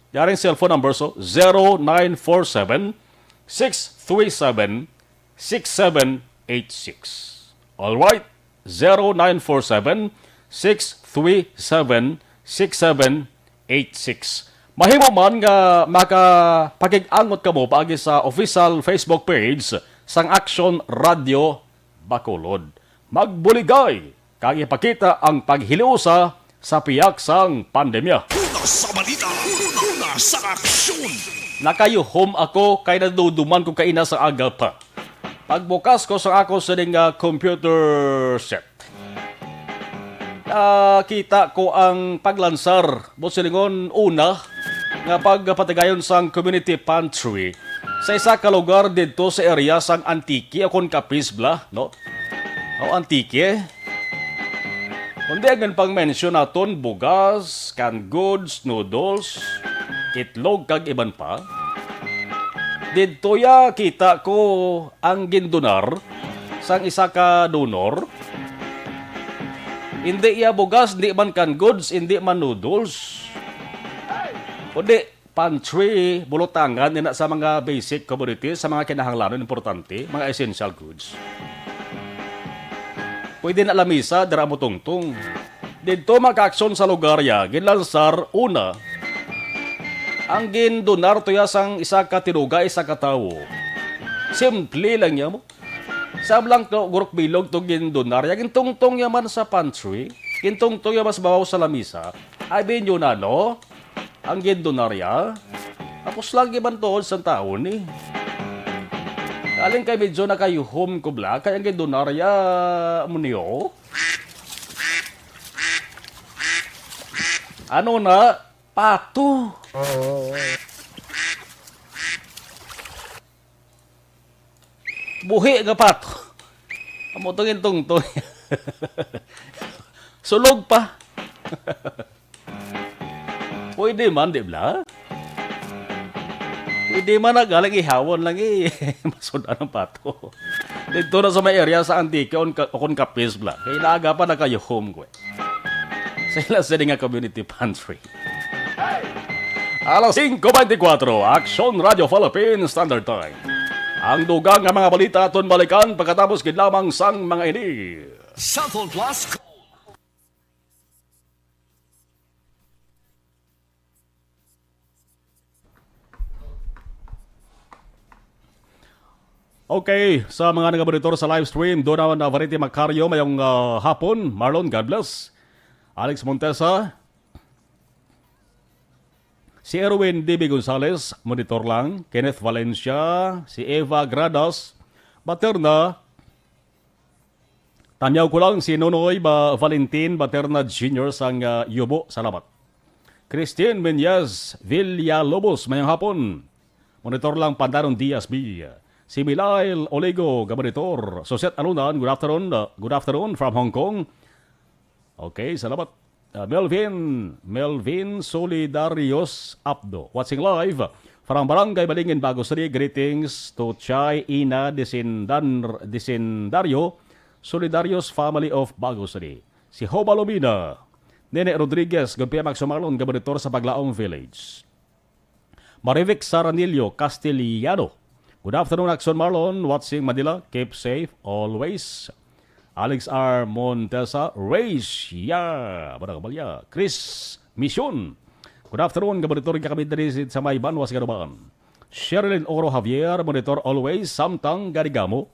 yaring cellphone numbers, oh, zero nine four seven, six three seven, six seven eight six. All right, zero nine four seven, six three seven, six seven eight six. Mahimo man nga makapakig-angot kamo paagi sa official Facebook page sang Aksyon Radio Bacolod. Magbuligay kag ipakita ang paghiliusa sa pihak sang pandemya. Una sa balita, una sa aksyon. Nakayuhom ako kay naduduman ko kaina sa aga pa. Pagbukas ko sa ako sining, ah, computer set, nakita ko ang paglansar, buot silingon, una nga pagpatigayon sang community pantry sa isa ka lugar didto sa area sang Antique, o kon Capiz bala, no? O, Antique. Kundi ang pang-mention naton, bugas, canned goods, noodles, itlog, kag iban pa. Didto ya kita ko ang gindonar sang isa ka donor. Hindi ya bugas, hindi man canned goods, hindi man noodles. Kundi pantry, bulotangan ina sa mga basic commodities, sa mga kinahanglanon importante, mga essential goods. Pwede na lamisa, dira mo tungtong. Didto makaaksyon sa lugar ya, ginlansar una. Ang gindonar to ya sang isa ka tinuga, isa ka tawo. Simple lang ya mo. Sablang to, gurok bilog to gindonar ya, gintungtong ya man sa pantry, gintungtong ya mas babaw sa lamisa. Ay, binyo na, no? Ang gindonar ya. Tapos lagi man tuod sa taon, eh. Galing kay medyo nakayuhom ko bala, kay ang gindonar ya, amo niyo. Ano na? Pato. Buhi nga pato. Amo tong intungtong. Sulog pa. Pwede man, di ba? Pwede man na galing ihawon lang eh. Masudan ang pato. Dito na sa may area sa Antique, on ka, o kung Capiz bla. Kay naaga pa nakayuhom ko eh. Sa ila sila nga community pantry. Alas singko beintikwatro, Aksyon Radio Philippines Standard Time. Ang dugang nga mga balita aton balikan pagkatapos gid lamang sang mga ini. Cellphone Plus. Okay, sa mga nagamonitor sa live stream, doon naman na Variety Macario, mayong ah, hapon. Marlon, God bless. Alex Montesa, si Erwin D B Gonzalez, monitor lang. Kenneth Valencia, si Eva Gradas, Baterna, Tanyaw ko lang si Nonoy ba Valentin Baterna Junior sang ah, Yubo. Salamat. Christine Menyez Villalobos, mayong hapon. Monitor lang Pandanon Diaz B. Si Milail Oligo, ga monitor. Suset Alunan, good afternoon. Uh, good afternoon from Hong Kong. Okay, salamat. Uh, Melvin, Melvin Solidarios Apdo, watching live from Barangay Balingin, Bago City. Greetings to Chay Ina Disindan, Disindario, Solidarios family of Bago City. Si Hoba Lomina, Nene Rodriguez, good P M Aksyon Marlon, ga monitor sa Paglaong Village. Marivic Saranillo Castellano, good afternoon, Aksyon Marlon, watching Manila, keep safe always. Alex R Montesa, Reyes, yeah, Barang Balya, Chris Mission. Good afternoon, ga monitor ka kami diri sa may Banwas, Garuban. Sherilyn Oro Javier, monitor always, samtang garigamo.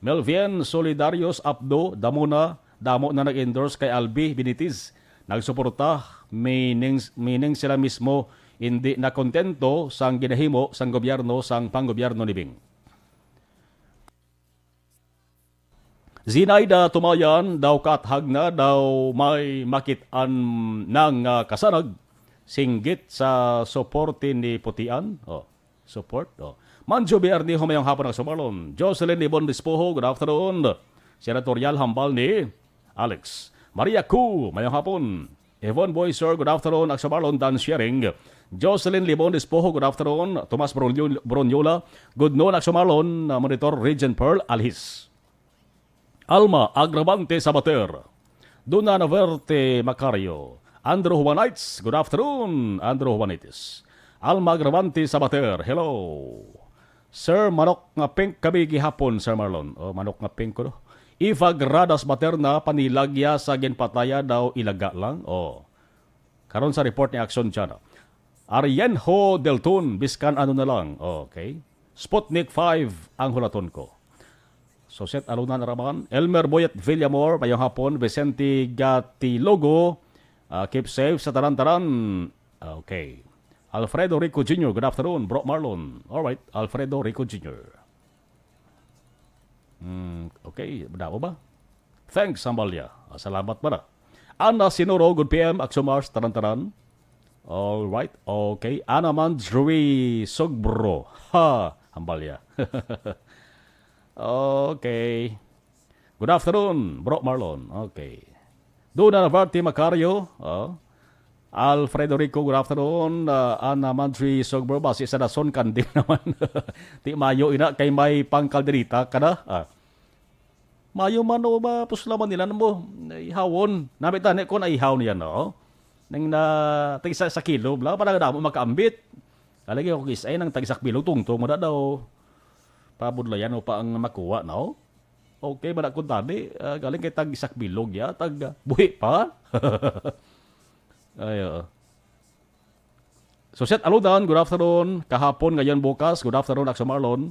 Melvin Solidarios Apdo, damo na, damo na nag-endorse kay Albi Benitez. Nagsuporta, meaning, meaning sila mismo hindi na kontento sang ginahimo sang gobyerno sang panggobyerno ni Bing. Zinaida Tumayan, daw kaathag na daw may makit-an na nga kasanag singgit sa suporte ni Putian. Oh, support. Oh. Manjo B. Arnijo, mayong hapon, Aksyon Marlon. Jocelyn Ibon Dispojo, good afternoon. Senatorial hambal ni Alex. Maria Cu, mayong hapon. Yvonne Boyser, good afternoon. Aksyon Marlon, Dan Sharing. Jocelyn Limon Despojo, good afternoon. Tomas Bronyo- Bronyola, good noon. Aksyon Marlon, uh, monitor Regent Pearl Alhis. Alma Agravante Sabater. Duna Naverte Macario. Andrew Juanites, good afternoon. Andrew Juanites. Alma Agravante Sabater, hello. Sir, manok nga pink kami gihapon, Sir Marlon. Oh, manok nga pink ko, no? Eva Gradas Baterna, panilagya sa ginpataya daw ilaga lang. Oh. Karon sa report ni Action Channel. Arienjo Delton, biskan ano na lang. Okay. Sputnik five ang hulaton ko. Soset Alunan Araman, Elmer Boyet Villamor, mayong hapon, Vicente Gatilogo, ah, keep safe sa tanan-tanan. Okay. Alfredo Rico Junior, good afternoon, Bro Marlon. All right, Alfredo Rico Junior. Hmm, okay, damo ba? Thanks, Sambalya. Ah, salamat pala. Ana Sinuro, good P M, Aksyon Mars, tanan-tanan. All right, okay. Ana Mandri Sogbro. Ha, Hambalya. Okay. Good afternoon, Bro Marlon. Okay. Duna Navarte Macario. Oh. Alfredo Rico, good afternoon. Uh, Ana Mandri Sogbro, basi sa Dason, kanding naman. Di mayo ina, kay may pangkalderita ka na. Ah. Mayo man o ba, pusla man nila mo. Ihawon. Nami tani ko na ihaw niya, no? Nang na, tagsa sa kilo, bla, para damo makaambit. Kalagi ko kis, ay, nang tagsa kilo, tungtong mo na daw. Pabudlayan mo pa ang makuha, no? Okay, man akong tani. Ah, galing kay tag isak bilog ya, tag ah, buhi pa. Ay, oo. Suset Aludan, good afternoon. Kahapon, ngayon, bukas, good afternoon, Aksyon Marlon.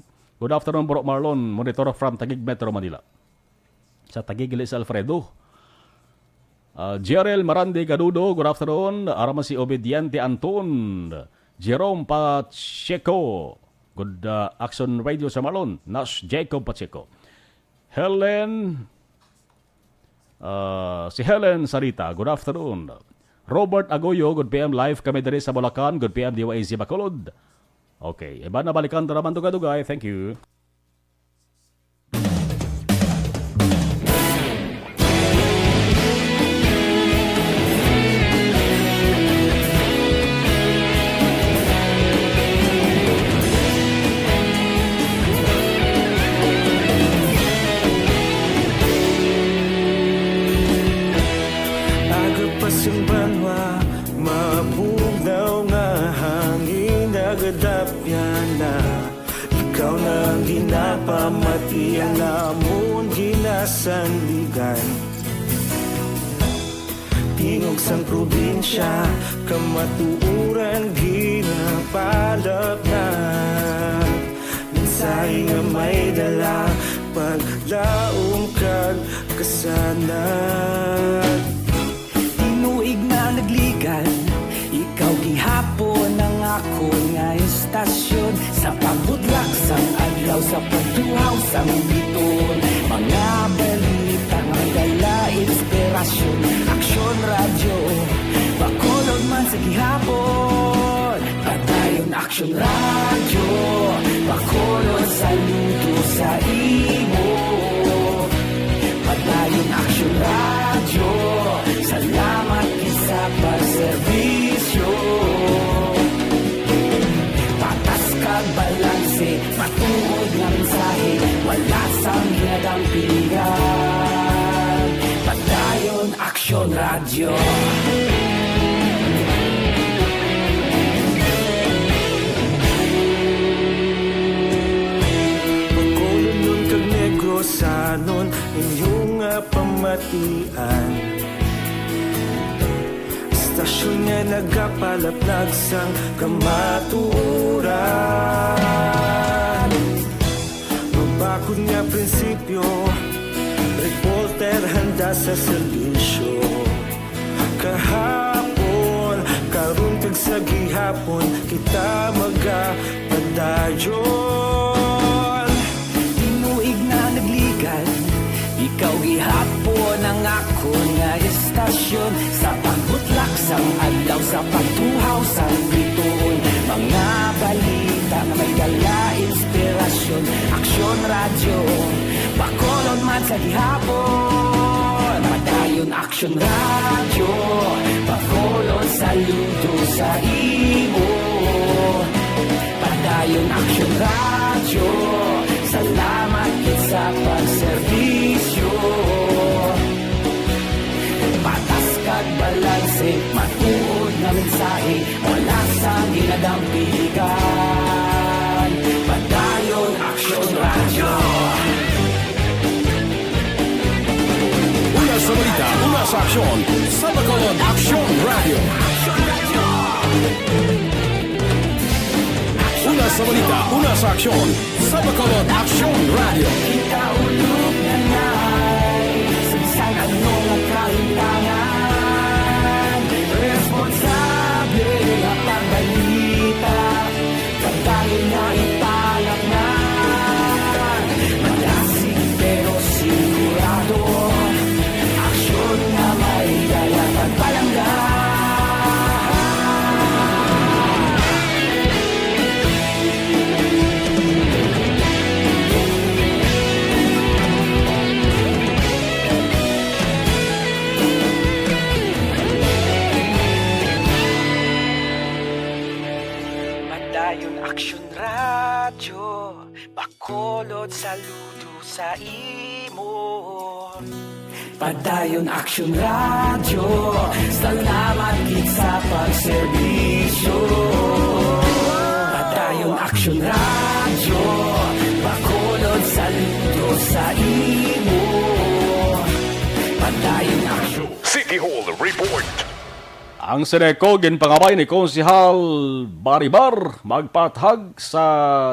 Good afternoon, Bro Marlon. Monitor from Taguig, Metro Manila. Sa Taguig, gali si Alfredo. Ah, Jerel Marandi Gadudo, good afternoon. Araman si Obediente Anton. Jerome Pacheco. Good ah, Action Radio sa Malon. Nas Jacob Pacheco. Helen, ah, si Helen Sarita, good afternoon. Robert Agoyo, good P M live kami diri sa Bulacan, good P M D Y A Z Bacolod. Okay, iban na balikan ta naman dugay-dugay. Thank you. Aga pa sing banwa, mabugnaw nga hangin nagadapyan na. Ikaw na ang ginapamati, ang amon ginasandigan. Tingog sang probinsya, kamatuoran ginapalapnat. Mensahe nga may dala, paglaom kag kasanag. Tinuig na nagligan, ikaw gihapon ang akon nga estasyon. Sa pagbutlak sang adlaw, sa pagtuhaw sang biton, mga balita nga dala inspirasyon. Aksyon Radyo, Bacolod man sa gihapon. Padayon Aksyon Radyo, Bacolod saludo sa imo. Padayon Aksyon Radyo, salamat gid sa pagserbisyo. Patas kag balanse, matuod nga mensahe, wala sang ginadampigan. Padayon Aksyon Radyo. Bacolodnon kag Negrosanon, inyo nga pamatian. Estasyon nga nagapalaplag sang kamatuoran. Mabakod nga prinsipyo, reporter handa sa serbisyo. Kahapon, karon kag sa gihapon, kita magapadayon. Tinuig na nagligan, ikaw gihapon ang akon nga estasyon. Sa pagbutlak sang adlaw, sa pagtuhaw sang bituon, mga balita nga may dala inspirasyon. Aksyon Radyo, Bacolod man sa gihapon. Padayon Aksyon Radyo, Bacolod saludo sa imo. Padayon Aksyon Radyo, salamat gid sa pagserbisyo. Patas kag balanse, matuod nga mensahe, wala sang ginadampigan. Padayon Aksyon Radyo. Una sa balita, una sa aksyon, sa Bacolod Aksyon Radyo. Una sa balita, una sa aksyon, sa Bacolod Aksyon Radyo. Kita ulog na nai, sa bisan ano nga kahintangan, responsable nga pagbalita, pagdali nga ipalapnan. Madasig pero sigurado, aksyon nga may dala pagpalangga. Padayon Aksyon Radyo, Bacolod saludo sa imo. Padayon Aksyon Radyo, salamat gid sa pagserbisyo. Padayon Aksyon Radyo, Bacolod saludo sa imo. Padayon Aksyon. City Hall Report. Ang Ceneco ginpangabay ni Konsehal Baribar magpaathag sa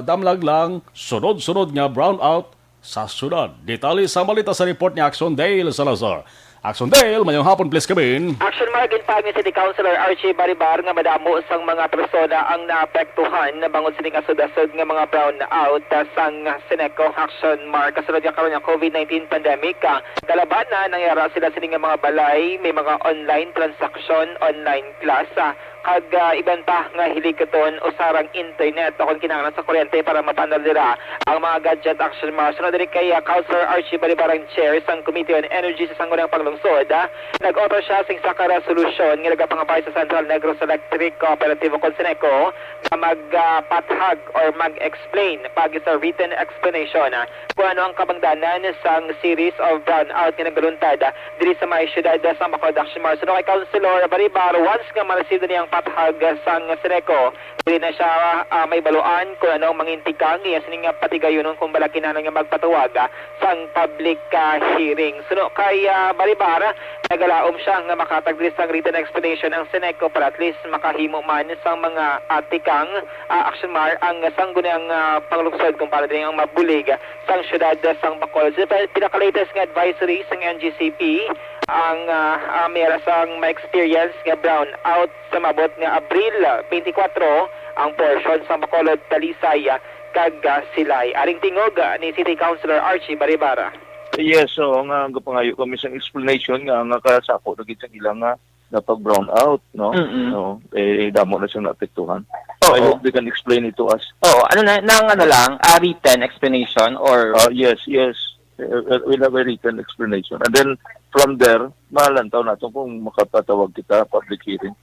damlag lang sunod-sunod nga brownout sa syudad. Detalye sa balita sa report ni Axon Dale Salazar. Action Dale, mayong hapon, please come in. Action Mark, ginpahayag ni City Councilor Archie Baribar nga madamo sang mga persona ang naapektuhan bangod sini nga sudasod nga mga brownout, ah, sang Seneco. Action Mark, kasunod nga karon nga COVID nineteen pandemic, ah, kalabanan nangyara sila sini nga mga balay, may mga online transaction, online class, ah, kag, ah, iban pa nga hilikaton usarang internet o kon kinahanglan sa kuryente para mapanal nila ang mga gadget. Action Mark, sunod diri kay, ah, Councilor Archie Baribar, ang chair sang Committee on Energy sa Sangguniang Panglungsod, ah, nag-author siya sing isa ka resolution nga nagapangabay sa Central Negros Electric Cooperative o kon Seneco nga mag, ah, pathag or mag-explain pag isa written explanation, ah, kung ano ang kabangdanan sang series of brownout nga nagaluntad, ah, diri sa may siyudad, ah, sa Bacolod. Action Mark, suno kay Councilor Baribar, once nga ma-receive na niya ang pathag, ah, sang Seneco, dili na siya, ah, may baluan kung ano ang mangintikang iya sining, ah, patigayunon kung bala kinahanglan nga magpatawag, ah, sang public, ah, hearing. Suno kay, ah, Baribar, nagalaom siya nga makatag diri sang written explanation ang Seneco para at least makahimo man sang mga, ah, tikang, ah, Action Mark, ang sangguniang, ah, panglungsod kung para diri ang mabulig sang siyudad sang Bacolod. Sa pinaka-latest nga advisory sang N G C P, ang, ah, ah, may ara sang ma-experience nga brownout sa maabot nga Abril twenty-four ang portion sa Bacolod, Talisay, kag, ah, Silay. Aring tingog, ah, ni City Councilor Archie Baribara. Yes, so nga gapangayo kami sang explanation nga nga kasako na gid sang ilang nga napag-brown out, no? Mm-mm. No, eh, damo na siyang naapektuhan. Oo. I hope they can explain it to us. Oo, ano na, nang ano lang, ah, written explanation or Ah, yes, yes. Eh, eh, we'll have a written explanation. And then, from there, malantaw nato kung makapatawag kita public hearing.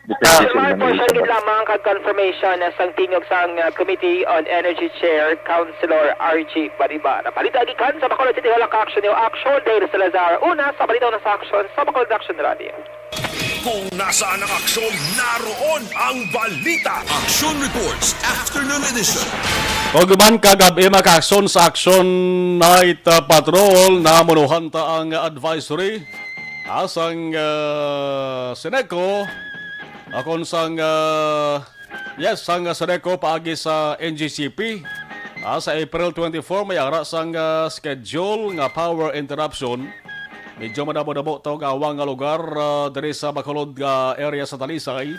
Depende Ah, sa mga ilang portion gid lamang kag confirmation na sang tingog sang, ah, Committee on Energy Chair, Councilor Archie Baribar. Balita gikan sa Bacolod City Hall, ang Action News, Action Dale Salazar. Una sa balita, una sa aksyon sa Bacolod Action Radio. Kung nasaan ang aksyon, naroon ang balita. Action Reports, Afternoon Edition. Pag-uban kagabi, mga kaaksyon, sa Action Night, uh, Patrol, namunuhan ta ang advisory, ah, sang, uh, Seneco, akon sang, uh, yes, sang, uh, Seneco paagi sa N G C P. Ah, sa April twenty-four, may ara sang, ah, schedule nga power interruption. Medyo madamo-damo to nga awang nga lugar, ah, diri sa Bacolod nga area sa Talisay.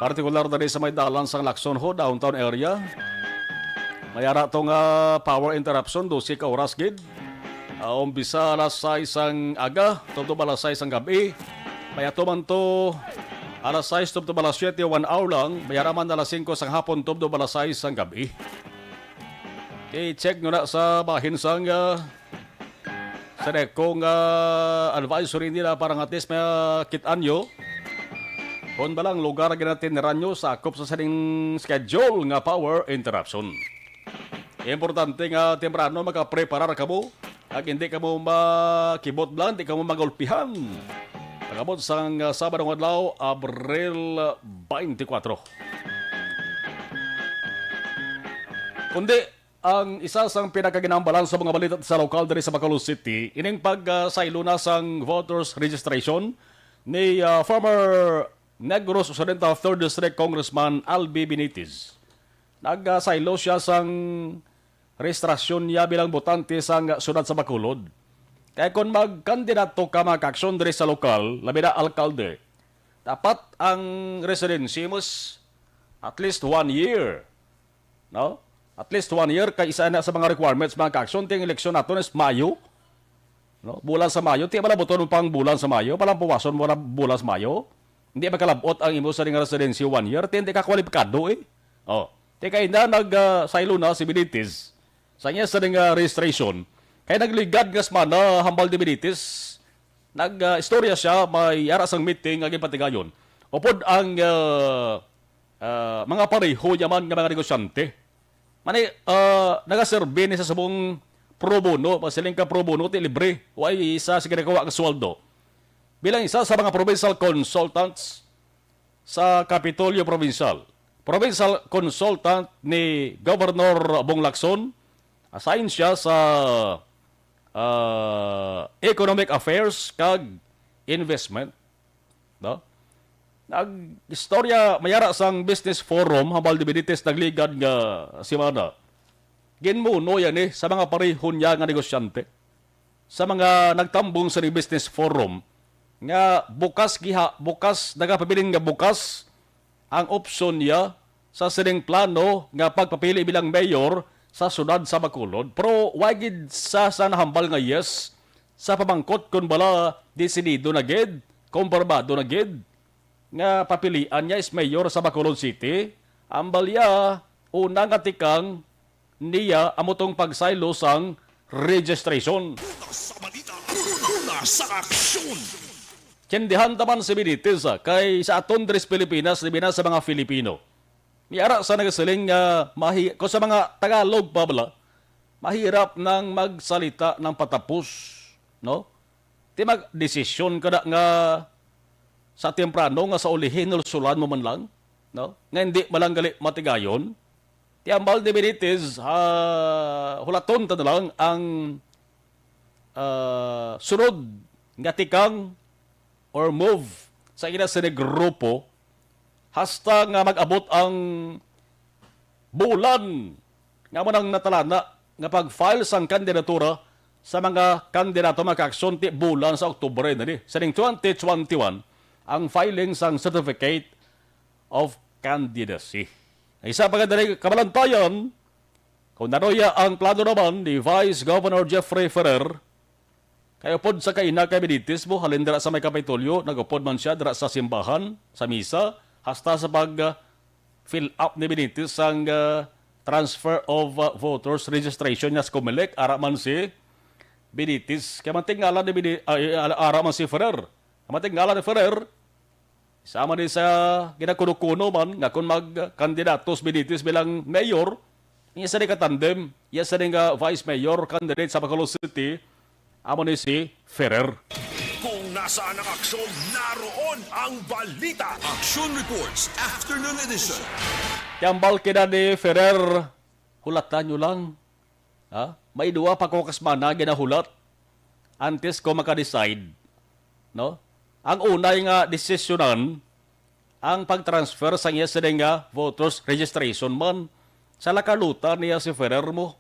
Partikular diri sa may dalan sang Lacson Ho, downtown area. May ara to nga power interruption, dose ka oras gid. Ah, umpisa alas sais sang aga, tubtob alas sais sang gab-i. May ato man to alas sais tubtob alas siete, one hour lang. May ara man alas singko sang hapon, tubtob alas sais sang gab-i. I-check nyo na sa bahin sang, ah, Seneco nga advisory nila para nga at least makit-an nyo kon bala ang lugar nga ginatiniran nyo sakop sa sining schedule nga power interruption. Importante nga temprano makapreparar kamo, kag hindi kamo makibot lang, hindi kamo magulpihan. Pag-abot sang, ah, Sabado nga adlaw, Abril twenty-four. Kundi, ang isa sang pinakaginambalan sa mga balita sa lokal diri sa Bacolod City, ining pag, ah, saylo na sang voters registration ni, ah, former Negros Occidental Third District Congressman Albi Benitez. Nagasaylo siya sang rehistrasyon niya bilang botante sang siyudad sa Bacolod. Kay kon magkandidato ka, mga kaaksyon, diri sa lokal, labi na alkalde, dapat ang residency mo is at least one year, no? At least one year, kay isa na sa mga requirements, mga kaaksyon, ting eleksyon nato is Mayo, no? Bulan sa Mayo, ti bala buton mo pang bulan sa Mayo, palampuwason mo na bulan sa Mayo. Hindi makalabot ang imo sa nga residency one year, ti hindi ka kwalipikado, eh. Oh, ti kay na nag, ah, saylo na si Benitez. Sa niya sa nga registration, kay nagligad nga semana hambal ni Benitez, nag, ah, istorya siya, may ara sang meeting nga ginpatigayon. Upod ang, ah, ah, mga pareho niya man nga mga negosyante. Mani, ah, nagaserbi ni sa subong pro bono, pasiling ka pro bono, ti libre. Wa isa sa ginagawa nga sweldo. Bilang isa sa mga provincial consultants sa Kapitolyo Provincial, provincial consultant ni Governor Bong Lacson, assign siya sa, ah, Economic Affairs kag Investment. No? Nag-istorya, mayara sang Business Forum, hambal ni Benitez nagligad nga semana. Ginmuno yan, eh, sa mga pareho niya nga negosyante. sa mga nagtambong sa business forum nga bukas giha, bukas, nagapabilin nga bukas ang opsyon niya sa sining plano nga pagpapili bilang mayor sa siyudad sa Bacolod. Pero wa gid sa, sa nahambal nga yes sa pamangkot kon bala desidido na gid, kumpirmado na gid nga papilian niya is mayor sa Bacolod City. Ang balya, una nga tikang niya amo tong pagsaylo sang registration. Una sa balita, una sa aksyon. Tiyendihan ta man si Benitez, ah, kay sa aton diri sa Pilipinas, labi na sa mga Filipino. May ara sa nagasiling nga mahi-, kung sa mga Tagalog pa bala, mahirap nang magsalita ng patapos, no? Ti magdesisyon ka na nga sa temprano nga sa ulihi nulsulan mo man lang, no? Nga hindi man lang gali matigayon. Ti ambal ni Benitez, ah, hulaton ta na lang ang, ah, sunod nga tikang or move sa ila sini grupo hasta nga mag-abot ang bulan nga mo nang natalana nga pag-file sang kandidatura sa mga kandidato, mga kaaksyon, ti bulan sa Oktubre na ni. Sa ning twenty twenty-one, ang filing sang Certificate of Candidacy. Isa pa nga dali kabalantayan, kung nanuya ang plano naman ni Vice Governor Jeffrey Ferrer, kay upod sa kaina kay Benitez mo, halin dira sa may Kapitolyo, nagupod man siya dira sa simbahan, sa misa, hasta sa pag, ah, fill up ni Benitez sang, ah, transfer of, ah, voters registration niya sa Comelec, ara man si Benitez. Kay manting ngalan ni Beni-, ay, ara man si Ferrer. Manting ngalan ni Ferrer, sama ni sa ginakuno-kuno man nga kung magkandidato si Benitez bilang mayor, iya sa ka tandem, iya sa nga vice mayor candidate sa Bacolod City, amo ni si Ferrer. Kung nasaan ang aksyon, naroon ang balita. Action Reports, Afternoon Edition. Ti ambal kina ni Ferrer, hulatan nyo lang. Ha? May duwa pa ko ka semana ginahulat antes ko maka-decide, no? Ang unay nga desisyonan ang pag-transfer sang iya sini nga voters registration man. Sa La Carlota niya si Ferrer mo.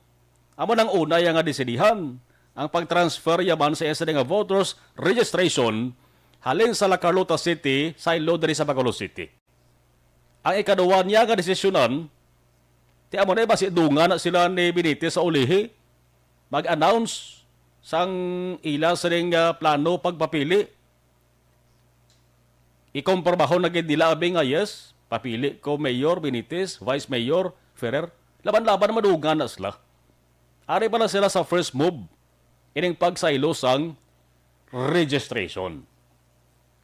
Amo nang unay nga desidihan ang pag-transfer yaman sa iya sini nga voters registration halin sa La Carlota City, saylo diri sa Bacolod City. Ang ikaduwa niya nga desisyonan, ti amo na, basi dungan na sila ni Benitez sa ulihi, mag-announce sang ila sining, ah, plano pagpapili. Ikompormahon na gid nila abi nga, yes, papili ko Mayor Benitez, Vice Mayor Ferrer. Laban-laban na madungan na sila. Ari pa lang sila sa first move, ining pagsaylo sang registration.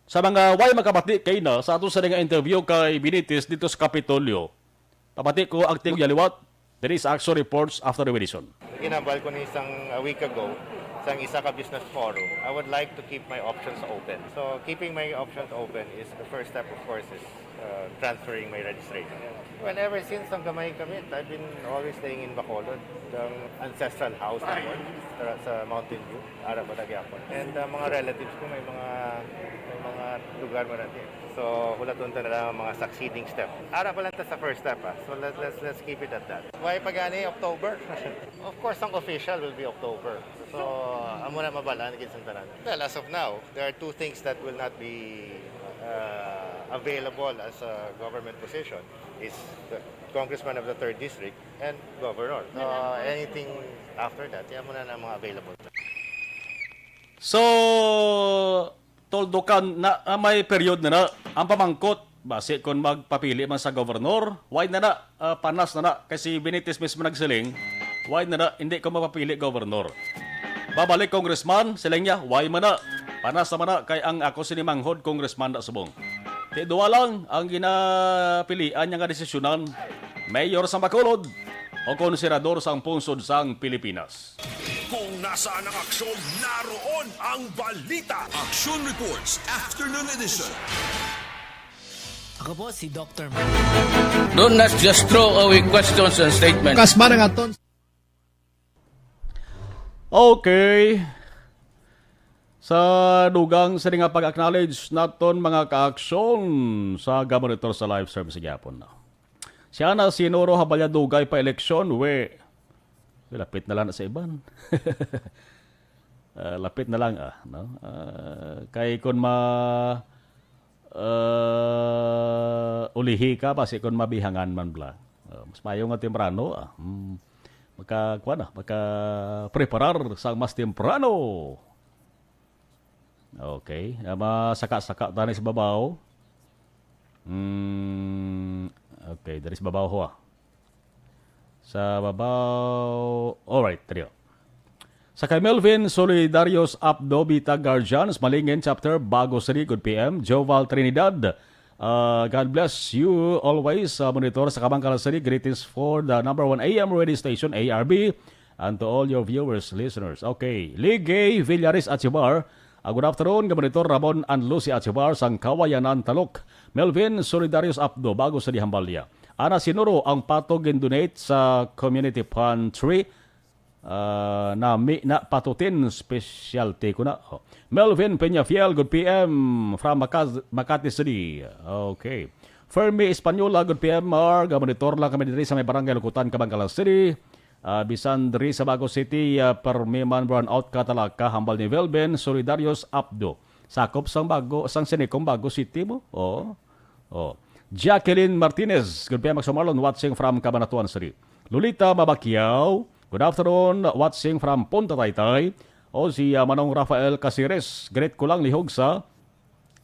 Sa mga way makabati kay na sa ato sa nga interview kay Benitez dito sa Kapitolyo, pabati ko ang Tigya Liwat. There is actual reports after the edition. Ginambal ko ni isang, a week ago, sang isa ka business forum. I would like to keep my options open. So, keeping my options open is the first step, of course, is, uh, transferring my registration. Well, ever since ang gamay kami, I've been always staying in Bacolod, the ancestral house namin, sa, sa Mountain View, ara pa gyapon. And, uh, mga relatives ko, may mga, may mga lugar mo natin. So, hulaton ta na lang ang mga succeeding step. Ara pa lang ta sa first step, ah. So, let, let's, let's keep it at that. Why pa gani October? Of course, ang official will be October. So, amo na mabalaan gid sa tanan. Well, as of now, there are two things that will not be, uh, available as a government position is the congressman of the third district and governor. So, anything after that, yan muna na mga available. So, toldo ka na, ah, may period na na. Ang pamangkot, basi kung magpapili man sa gobernador, why na na, ah, panas na na. Kay si Benitez mismo nagsiling, why na na, hindi ko mapapili gobernador. Babalik congressman, siling niya, why man na? Panas naman na, kay ang ako sini manghod congressman na subong. Ti duwa lang ang ginapilian niya nga desisyonan, mayor sa Bacolod o kon senador sang pungsod sang Pilipinas. Kung nasaan ang aksyon, naroon ang balita. Action Reports, Afternoon Edition. Ako po si Doctor Don't not just throw away questions and statements. Kasma nga ton. Okay. Sa dugang sa nga pag-acknowledge naton mga kaaksyon sa gamonitor sa live stream sa gyapon, no? Siya na si Noro Habaya dugay pa eleksyon, we. Lapit na lang na sa iban. Ah, lapit na lang, ah, no? Ah, kay kun ma-, ah, ulihi ka, basi kun mabihangan man bala. Ah, mas maayo nga temprano, ah. Hmm. Maka, kuwan, ah, maka-preparar sang mas temprano. Okay. Ah, masaka-saka tani sa babaw. Hmm. Okay, diri sa babaw ho, ah. Sa babaw. Alright, trio. Sa kay Melvin Solidarios Apdo Bita Guardians, Malingin Chapter, Bago City, good P M. Joval Trinidad, uh, God bless you always. Uh, monitor sa Kabankalan City, greetings for the number one A M radio station, A R B, and to all your viewers, listeners. Okay, Ligay Villaris Achibar, uh, good afternoon, Gabonitor Ramon and Lucy Achibar, sang Kawayanan, Talok. Melvin Solidarios Apdo, Bago City, Hambalya. Ana Sinuro, ang pato gin-donate sa community pantry. Ah, nami na patutin, specialty ko na. Oh. Melvin Peñafiel, good P M from Macaz-, Makati City. Okay. Fermi Española, good P M, Mar. Gamonitor lang kami diri sa may barangay Lukutan, Kabankalan City. Ah, bisan diri sa Bago City, ah, permi man brownout ka talaga, hambal ni Velben Solidarios Apdo. Sakop sang Bago, sang Sinekom Bago City mo? Oo. Oh. Jacqueline Martinez, good P M, Maxo Marlon, watching from Cabanatuan City. Lolita Mabacquiao, good afternoon, watching from Punta Taytay. O si, ah, Manong Rafael Casires, greet ko lang lihog sa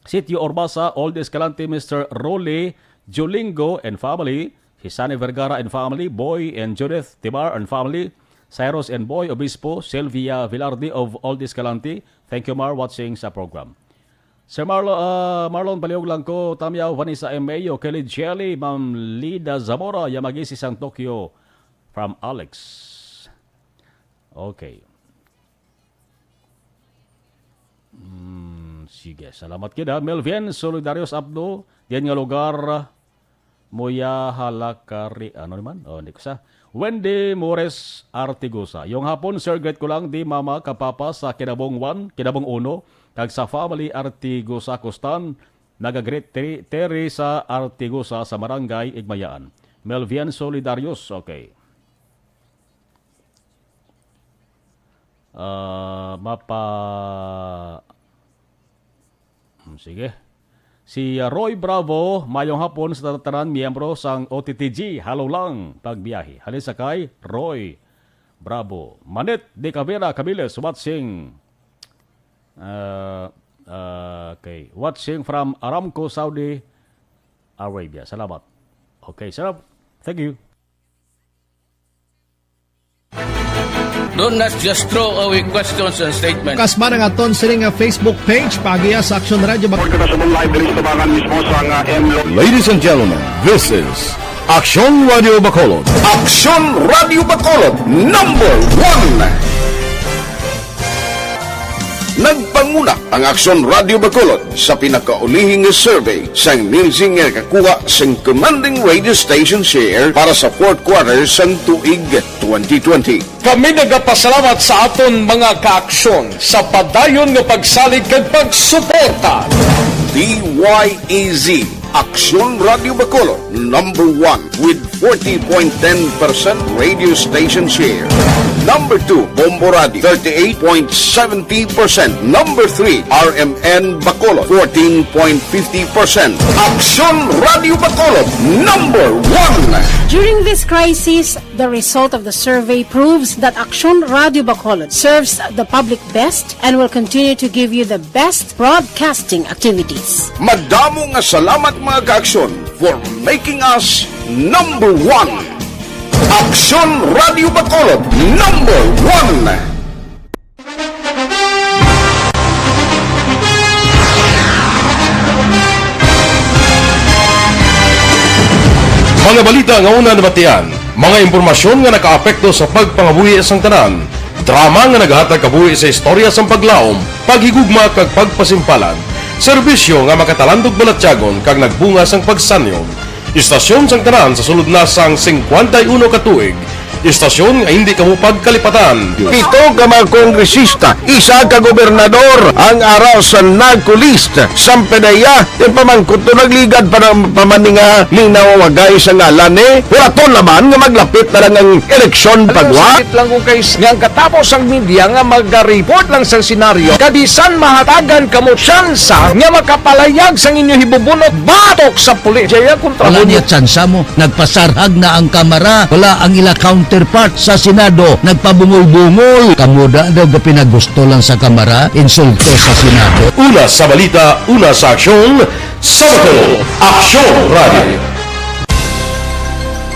Sitio Urbasa, Old Escalante, Mister Rolly Jolingo and family, si Sunny Vergara and family, Boy and Judith Tibar and family, Cyrus and Boy Obispo, Sylvia Velarde of Old Escalante. Thank you, Mar, watching sa program. Sir Marlo-, ah, Marlon, palihog lang ko, Tamyaw, Vanessa M. Mayo, Kelly Jelly, Ma'am Lida Zamora, Yamagisi sang Tokyo, from Alex. Okay. Hmm, sige, salamat gid, ha. Melvin Solidarios Abdo, diyan nga lugar, Moya Halakari, ano naman? Oh, hindi ko sa. Wendy Mores Artigosa. Yung hapon, sir, greet ko lang di mama, kapapa sa Kinabong one, Kinabong uno, kag sa family Artigosa Costan, naga-greet Teri-, Teresa Artigosa sa Barangay Igmayaan. Melvian Solidarios, okay. Ah, mapa-, Hmm, sige. Si, ah, Roy Bravo, mayong hapon sa tanan miyembro sang O T T G. Halo lang pagbiyahe. Halin sa kay Roy Bravo. Manit de Cavera Cabiles, watching, ah, ah, okay. Watching from Aramco, Saudi Arabia. Salamat. Okay, salamat. Thank you. Do not just throw away questions and statements. Kasman ang aton sini nga Facebook page, paagiha sa Aksyon Radio Bac- Report ko na sa mong live diri sa Tabangan mismo sa nga M Lo- Ladies and gentlemen, this is Aksyon Radio Bacolod. Aksyon Radio Bacolod, number one. Nagpanguna ang Aksyon Radio Bacolod sa pinakaulihi nga survey sang Nielsen nga nakakuha sang commanding radio station share para sa fourth quarter sang tuig twenty twenty. Kami nagapasalamat sa aton mga kaaksyon sa padayon nga pagsalig kag pagsuporta. D Y E Z, Aksyon Radio Bacolod, number one with forty point ten percent radio station share. Number two, Bombo Radio, thirty-eight point seventy percent. Number three, R M N Bacolod, fourteen point fifty percent. Aksyon Radio Bacolod, number one. During this crisis, the result of the survey proves that Aksyon Radio Bacolod serves the public best and will continue to give you the best broadcasting activities. Madamo nga salamat, mga kaaksyon, for making us number one. Aksyon Radio Bacolod, number one. Mga balita nga una nabatian, mga impormasyon nga nakaapekto sa pagpangabuhi sang tanan, drama nga naghatag kabuhi sa istorya sang paglaom, paghigugma kag pagpasimpalan, serbisyo nga makatalandog balatyagon kag nagbunga sang pagsanyon. Istasyon sang tanan sa sulod na sang singkwenta y uno ka tuig, Istasyon nga hindi kamo pagkalipatan. Pito ka mga kongresista, isa ka gobernador ang ara sa NARCO list. Sampedeya, ipamangkot to nagligad pa ng pamaninga ni nawawagay sa ngalan ni Huraton naman nga maglapit na lang ang eleksyon pagwa. Sakit lang kung kay nga ang katapos ang media nga mag-report lang sa senaryo, kabisan mahatagan kamo tsansa nga makapalayag sang inyo hibubunot batok sa pulis. Jaya kontra Wala mo. Niya tsansa mo. Nagpasarhag na ang kamara. Wala ang ila counterpart sa Senado. Nagpabungol-bungol. Kamo da daw ga pinagusto lang sa kamara. Insulto sa Senado. Una sa balita, una sa aksyon, sa Bacolod, Aksyon Radio.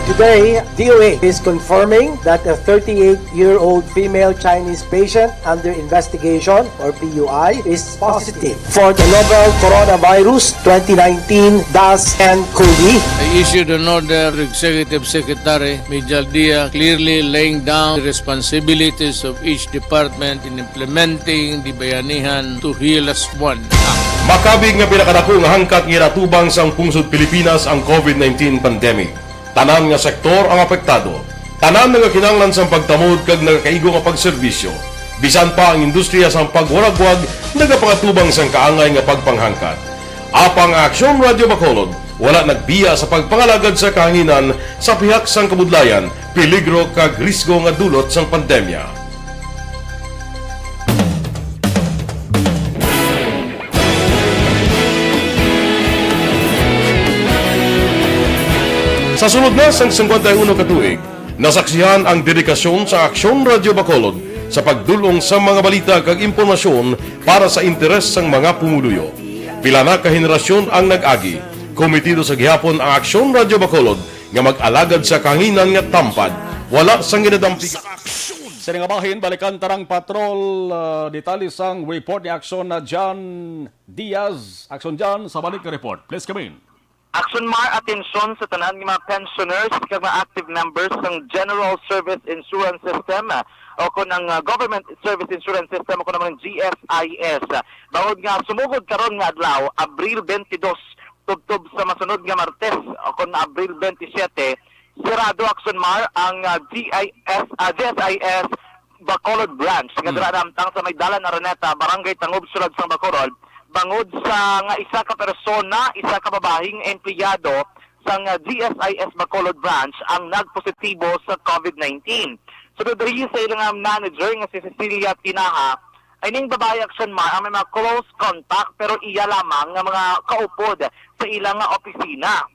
Today, D O A is confirming that a thirty-eight-year-old female Chinese patient under investigation, or P U I, is positive for the novel coronavirus twenty nineteen dash N COVID. I issued an order to Executive Secretary Mijal Dia, clearly laying down the responsibilities of each department in implementing the Bayanihan to Heal As One Act. Makabig nga pinakadako nga hangkat nga ginatubang sang pungsod Pilipinas ang COVID nineteen pandemic. Tanan nga sektor ang apektado. Tanan nga kinahanglan sang pagtamod kag nagakaigo nga pagserbisyo. Bisan pa ang industriya sang pagwaragwag nagapangatubang sang kaangay nga pagpanghangkat. Apang ang Aksyon Radio Bacolod wala nagbiya sa pagpangalagad sa kahanginan sa pihak sang kabudlayan, peligro kag risgo nga dulot sang pandemya. Sa sulod na sang singkwenta y uno ka tuig, nasaksihan ang dedikasyon sa Aksyon Radio Bacolod sa pagdul-ong sa mga balita kag impormasyon para sa interes sang mga pumuluyo. Pila na ka henerasyon ang nag-agi. Komitido sa gihapon ang Aksyon Radio Bacolod nga mag-alagad sa kahanginan nga tampad, wala sang ginadampigan. Sa nga bahin, balikan tarang patrol, ah, detalye sang report ni Aksyon na John Diaz. Aksyon John, sa balik nga report. Please come in. Aksyon Mar, atensyon sa tanan nga mga pensioners kag mga active members sang General Service Insurance System, ah, o kon ang, ah, Government Service Insurance System, o kon ang G S I S. Bangod nga sumugod karon nga adlaw, Abril twenty-two, tubtob sa masunod nga Martes, o kon Abril twenty-seven, sirado, Aksyon Mar, ang, ah, G I S, ah, G S I S Bacolod Branch, nga Hmm. dira namtang sa may Dalan Araneta, Barangay Tangob, Siyudad sang Bacolod, bangod sa nga isa ka persona, isa ka babayi nga empleyado sang, ah, G S I S Bacolod Branch ang nagpositibo sa COVID nineteen. Sunod diri sa ila nga manager nga si Cecilia Tinaha, ay ning babayi, Aksyon Mar, ang may mga close contact pero iya lamang nga mga kaupod sa ila nga opisina.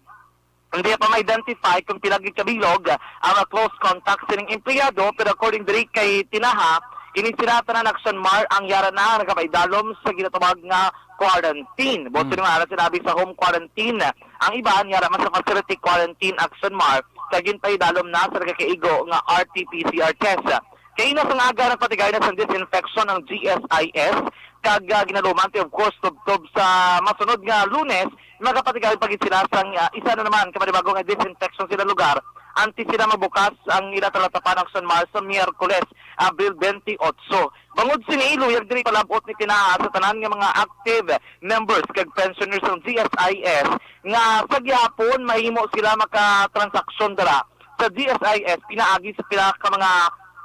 Hindi pa ma-identify kung pila gid ka bilog ang mga close contact sining empleyado, pero according diri kay Tinaha, ini sila tanan, Aksyon Mar, ang yara na nagapaidalom sa ginatawag nga quarantine. Buot Hmm. sining ara sinabi sa home quarantine. Ang iban yara man sa facility quarantine, Aksyon Mar, kag ginpaidalom na sa nagakaigo nga R T P C R test. Kay ina sang aga nagpatigay na sang disinfection ang G S I S, kag, ah, ginaluman ti, of course, tubtob sa masunod nga Lunes, magapatigay pa gid sila sang, ah, isa na naman ka panibago nga disinfection sila lugar antes sila mabukas ang ila talatapan, Aksyon Mar, sa Miyerkules, Abril twenty-eight. Bangod sini, luyag diri palab-ot ni Tinaha sa tanan nga mga active members kag pensioners sang G S I S nga sa gihapon mahimo sila makatransaksyon dira sa G S I S pinaagi sa pila ka mga,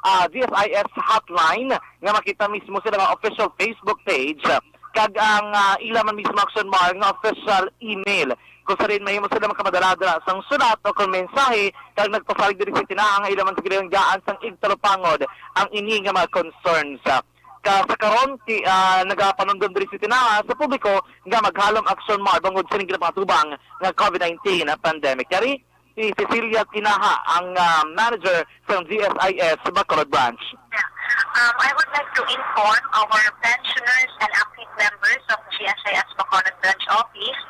ah, G S I S hotline nga makita mismo sa mga official Facebook page, kag ang, ah, ila man mismo, Aksyon Mar, nga official email, kung sa diin mahimo sila makamadala dira sang sulat o kung mensahe, kag nagpasalig diri si Tinaha nga ila man sa ginahanggaan sang igtalupangod ang ini nga mga concerns. Ka, sa karon, ti-, ah, nagapanumdom diri si Tinaha sa publiko nga maghalom, Aksyon Mar, bangod sining ginapatubang nga COVID nineteen pandemic. Yari, si Cecilia Tinaha, ang, ah, manager sang G S I S Bacolod Branch. Um, I would like to inform our pensioners and active members of G S I S Bacolod Branch Office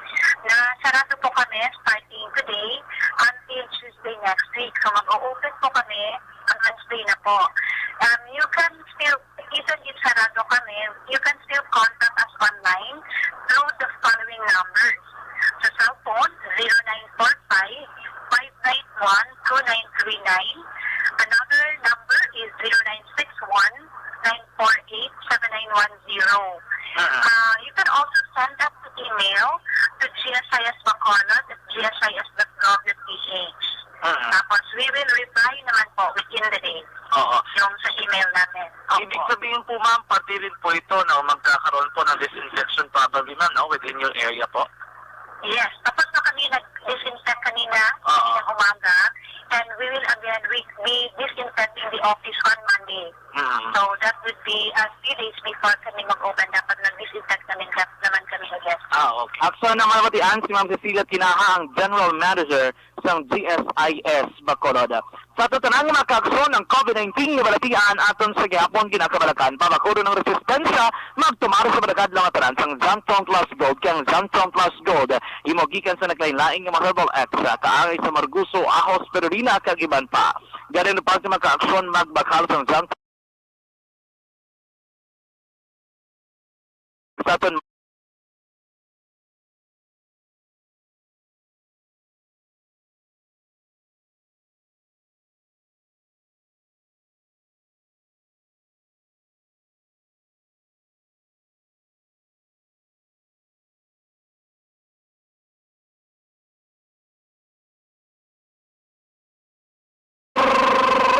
na sarado po kami starting today until Tuesday next week. So, mag-o-open po kami ang Wednesday na po. Um, you can still, even if sarado kami, you can still contact us online through the following numbers. Sa cellphone, zero nine four five, five nine one, two nine three nine. Another number is zero nine six one, nine four eight, seven nine one zero. Mm. Uh, you can also send us an email to G S I S Bacolod at G S I S dot gov dot P H. Mm. Tapos, we will reply naman po within the day Oo. yung sa email namin. Opo. Ibig sabihin po, ma'am, pati rin po ito, no, magkakaroon po ng disinfection probably, ma'am, no, within your area po? Yes. Tapos na kami nag-disinfect kanina, Oo. kaninang umaga. And we will again, we, we disinfecting the office on Monday. Mm. So, that would be, uh, three days before kami mag-open, dapat nag-disinfect namin, naman kami again. Ah, okay. Action naman, pati ang si Ma'am Cecilia Tinaha, ang General Manager sang G S I S Bacolod. Sa aton tanan nga mga kaaksyon, ang COVID nineteen nga balatian aton sa gihapon ginakabalakan. Pabakuro ng resistensya, magtumar sa mga kadlaw nga tanan sang Zantone Plus Gold, kay ang Zantone Plus Gold imo gikan sa naglain-lain nga mga herbal extract, kaangay sa marguso, ahos, spirulina, kag iban pa. Gani, ano pa sa mga kaaksyon, magbakal sang Zantone sa aton.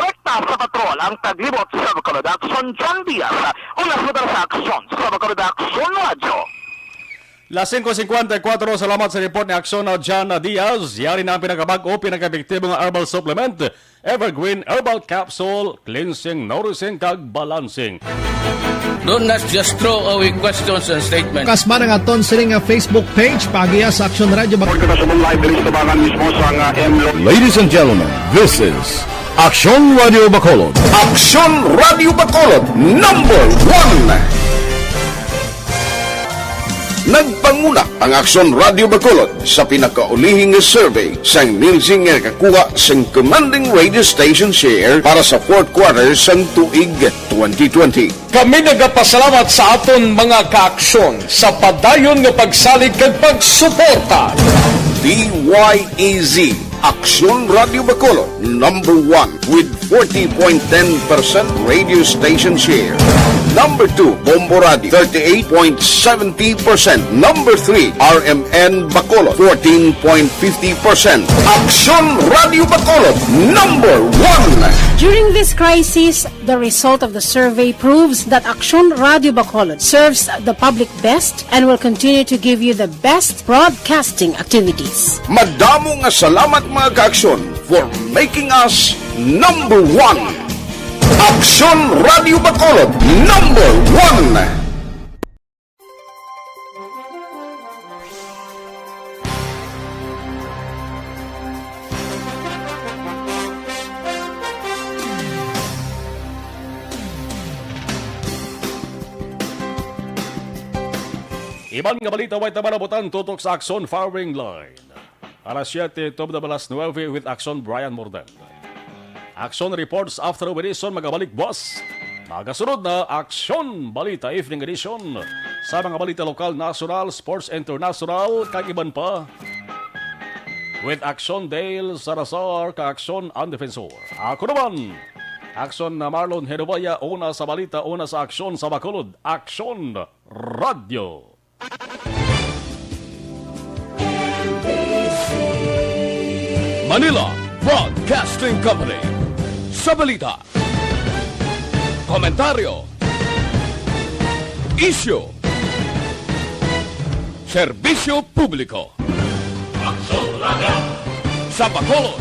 Rekta sa patrol ang taglibot sa Bacolod Aksyon, John Diaz. Ulas mo sa Aksyon sa Bacolod Aksyon Radyo. Las singko cincuenta y cuatro, salamat sa report ni Aksyon na John Diaz. Yari na ang pinakabag-o, pinakaepektibo nga herbal supplement, Evergreen Herbal Capsule, cleansing, nourishing, kag balancing. Don't not just throw away questions and statements. Kasma nga aton sini nga Facebook page, pagiya sa Aksyon Radyo Bacolod. Report kita sa live diri sa tabangan mismo sa nga M Lo- Ladies and gentlemen, this is Aksyon Radio Bacolod. Aksyon Radio Bacolod, number one. Nagpanguna ang Aksyon Radio Bacolod sa pinakaulihing nga survey sang Nielsen nga nakakuha sang commanding radio station share para sa fourth quarter sang tuig twenty twenty. Kami nagapasalamat sa aton mga kaaksyon sa padayon nga pagsalig kag pagsuporta. D Y E Z, Aksyon Radio Bacolod, number one with forty point ten percent radio station share. Number two, Bombo Radio, thirty-eight point seventy percent. Number three, R M N Bacolod, fourteen point fifty percent. Aksyon Radio Bacolod, number one. During this crisis, the result of the survey proves that Aksyon Radio Bacolod serves the public best and will continue to give you the best broadcasting activities. Madamo nga salamat, mga kaaksyon, for making us number one. Aksyon Radio Bacolod, number one. Iban nga balita, way tabalabutan tutok sa Aksyon Firing Line. Alas siyete, tubod na alas nuwebe with Aksyon Brian Morden. Aksyon Reports after Operation magabalik buwas. Magasunod na Aksyon Balita Evening Edition sa mga balita lokal, nasyonal, sports, international, kag iban pa. With Aksyon Dale Salazar kag Aksyon Ang Defensor. Ako naman, Aksyon na Marlon Henobaya, una sa balita, una sa aksyon sa Bacolod, Aksyon Radyo. Manila Broadcasting Company. Sa balita, komentaryo, isyu, serbisyo publiko. Sa Bacolod,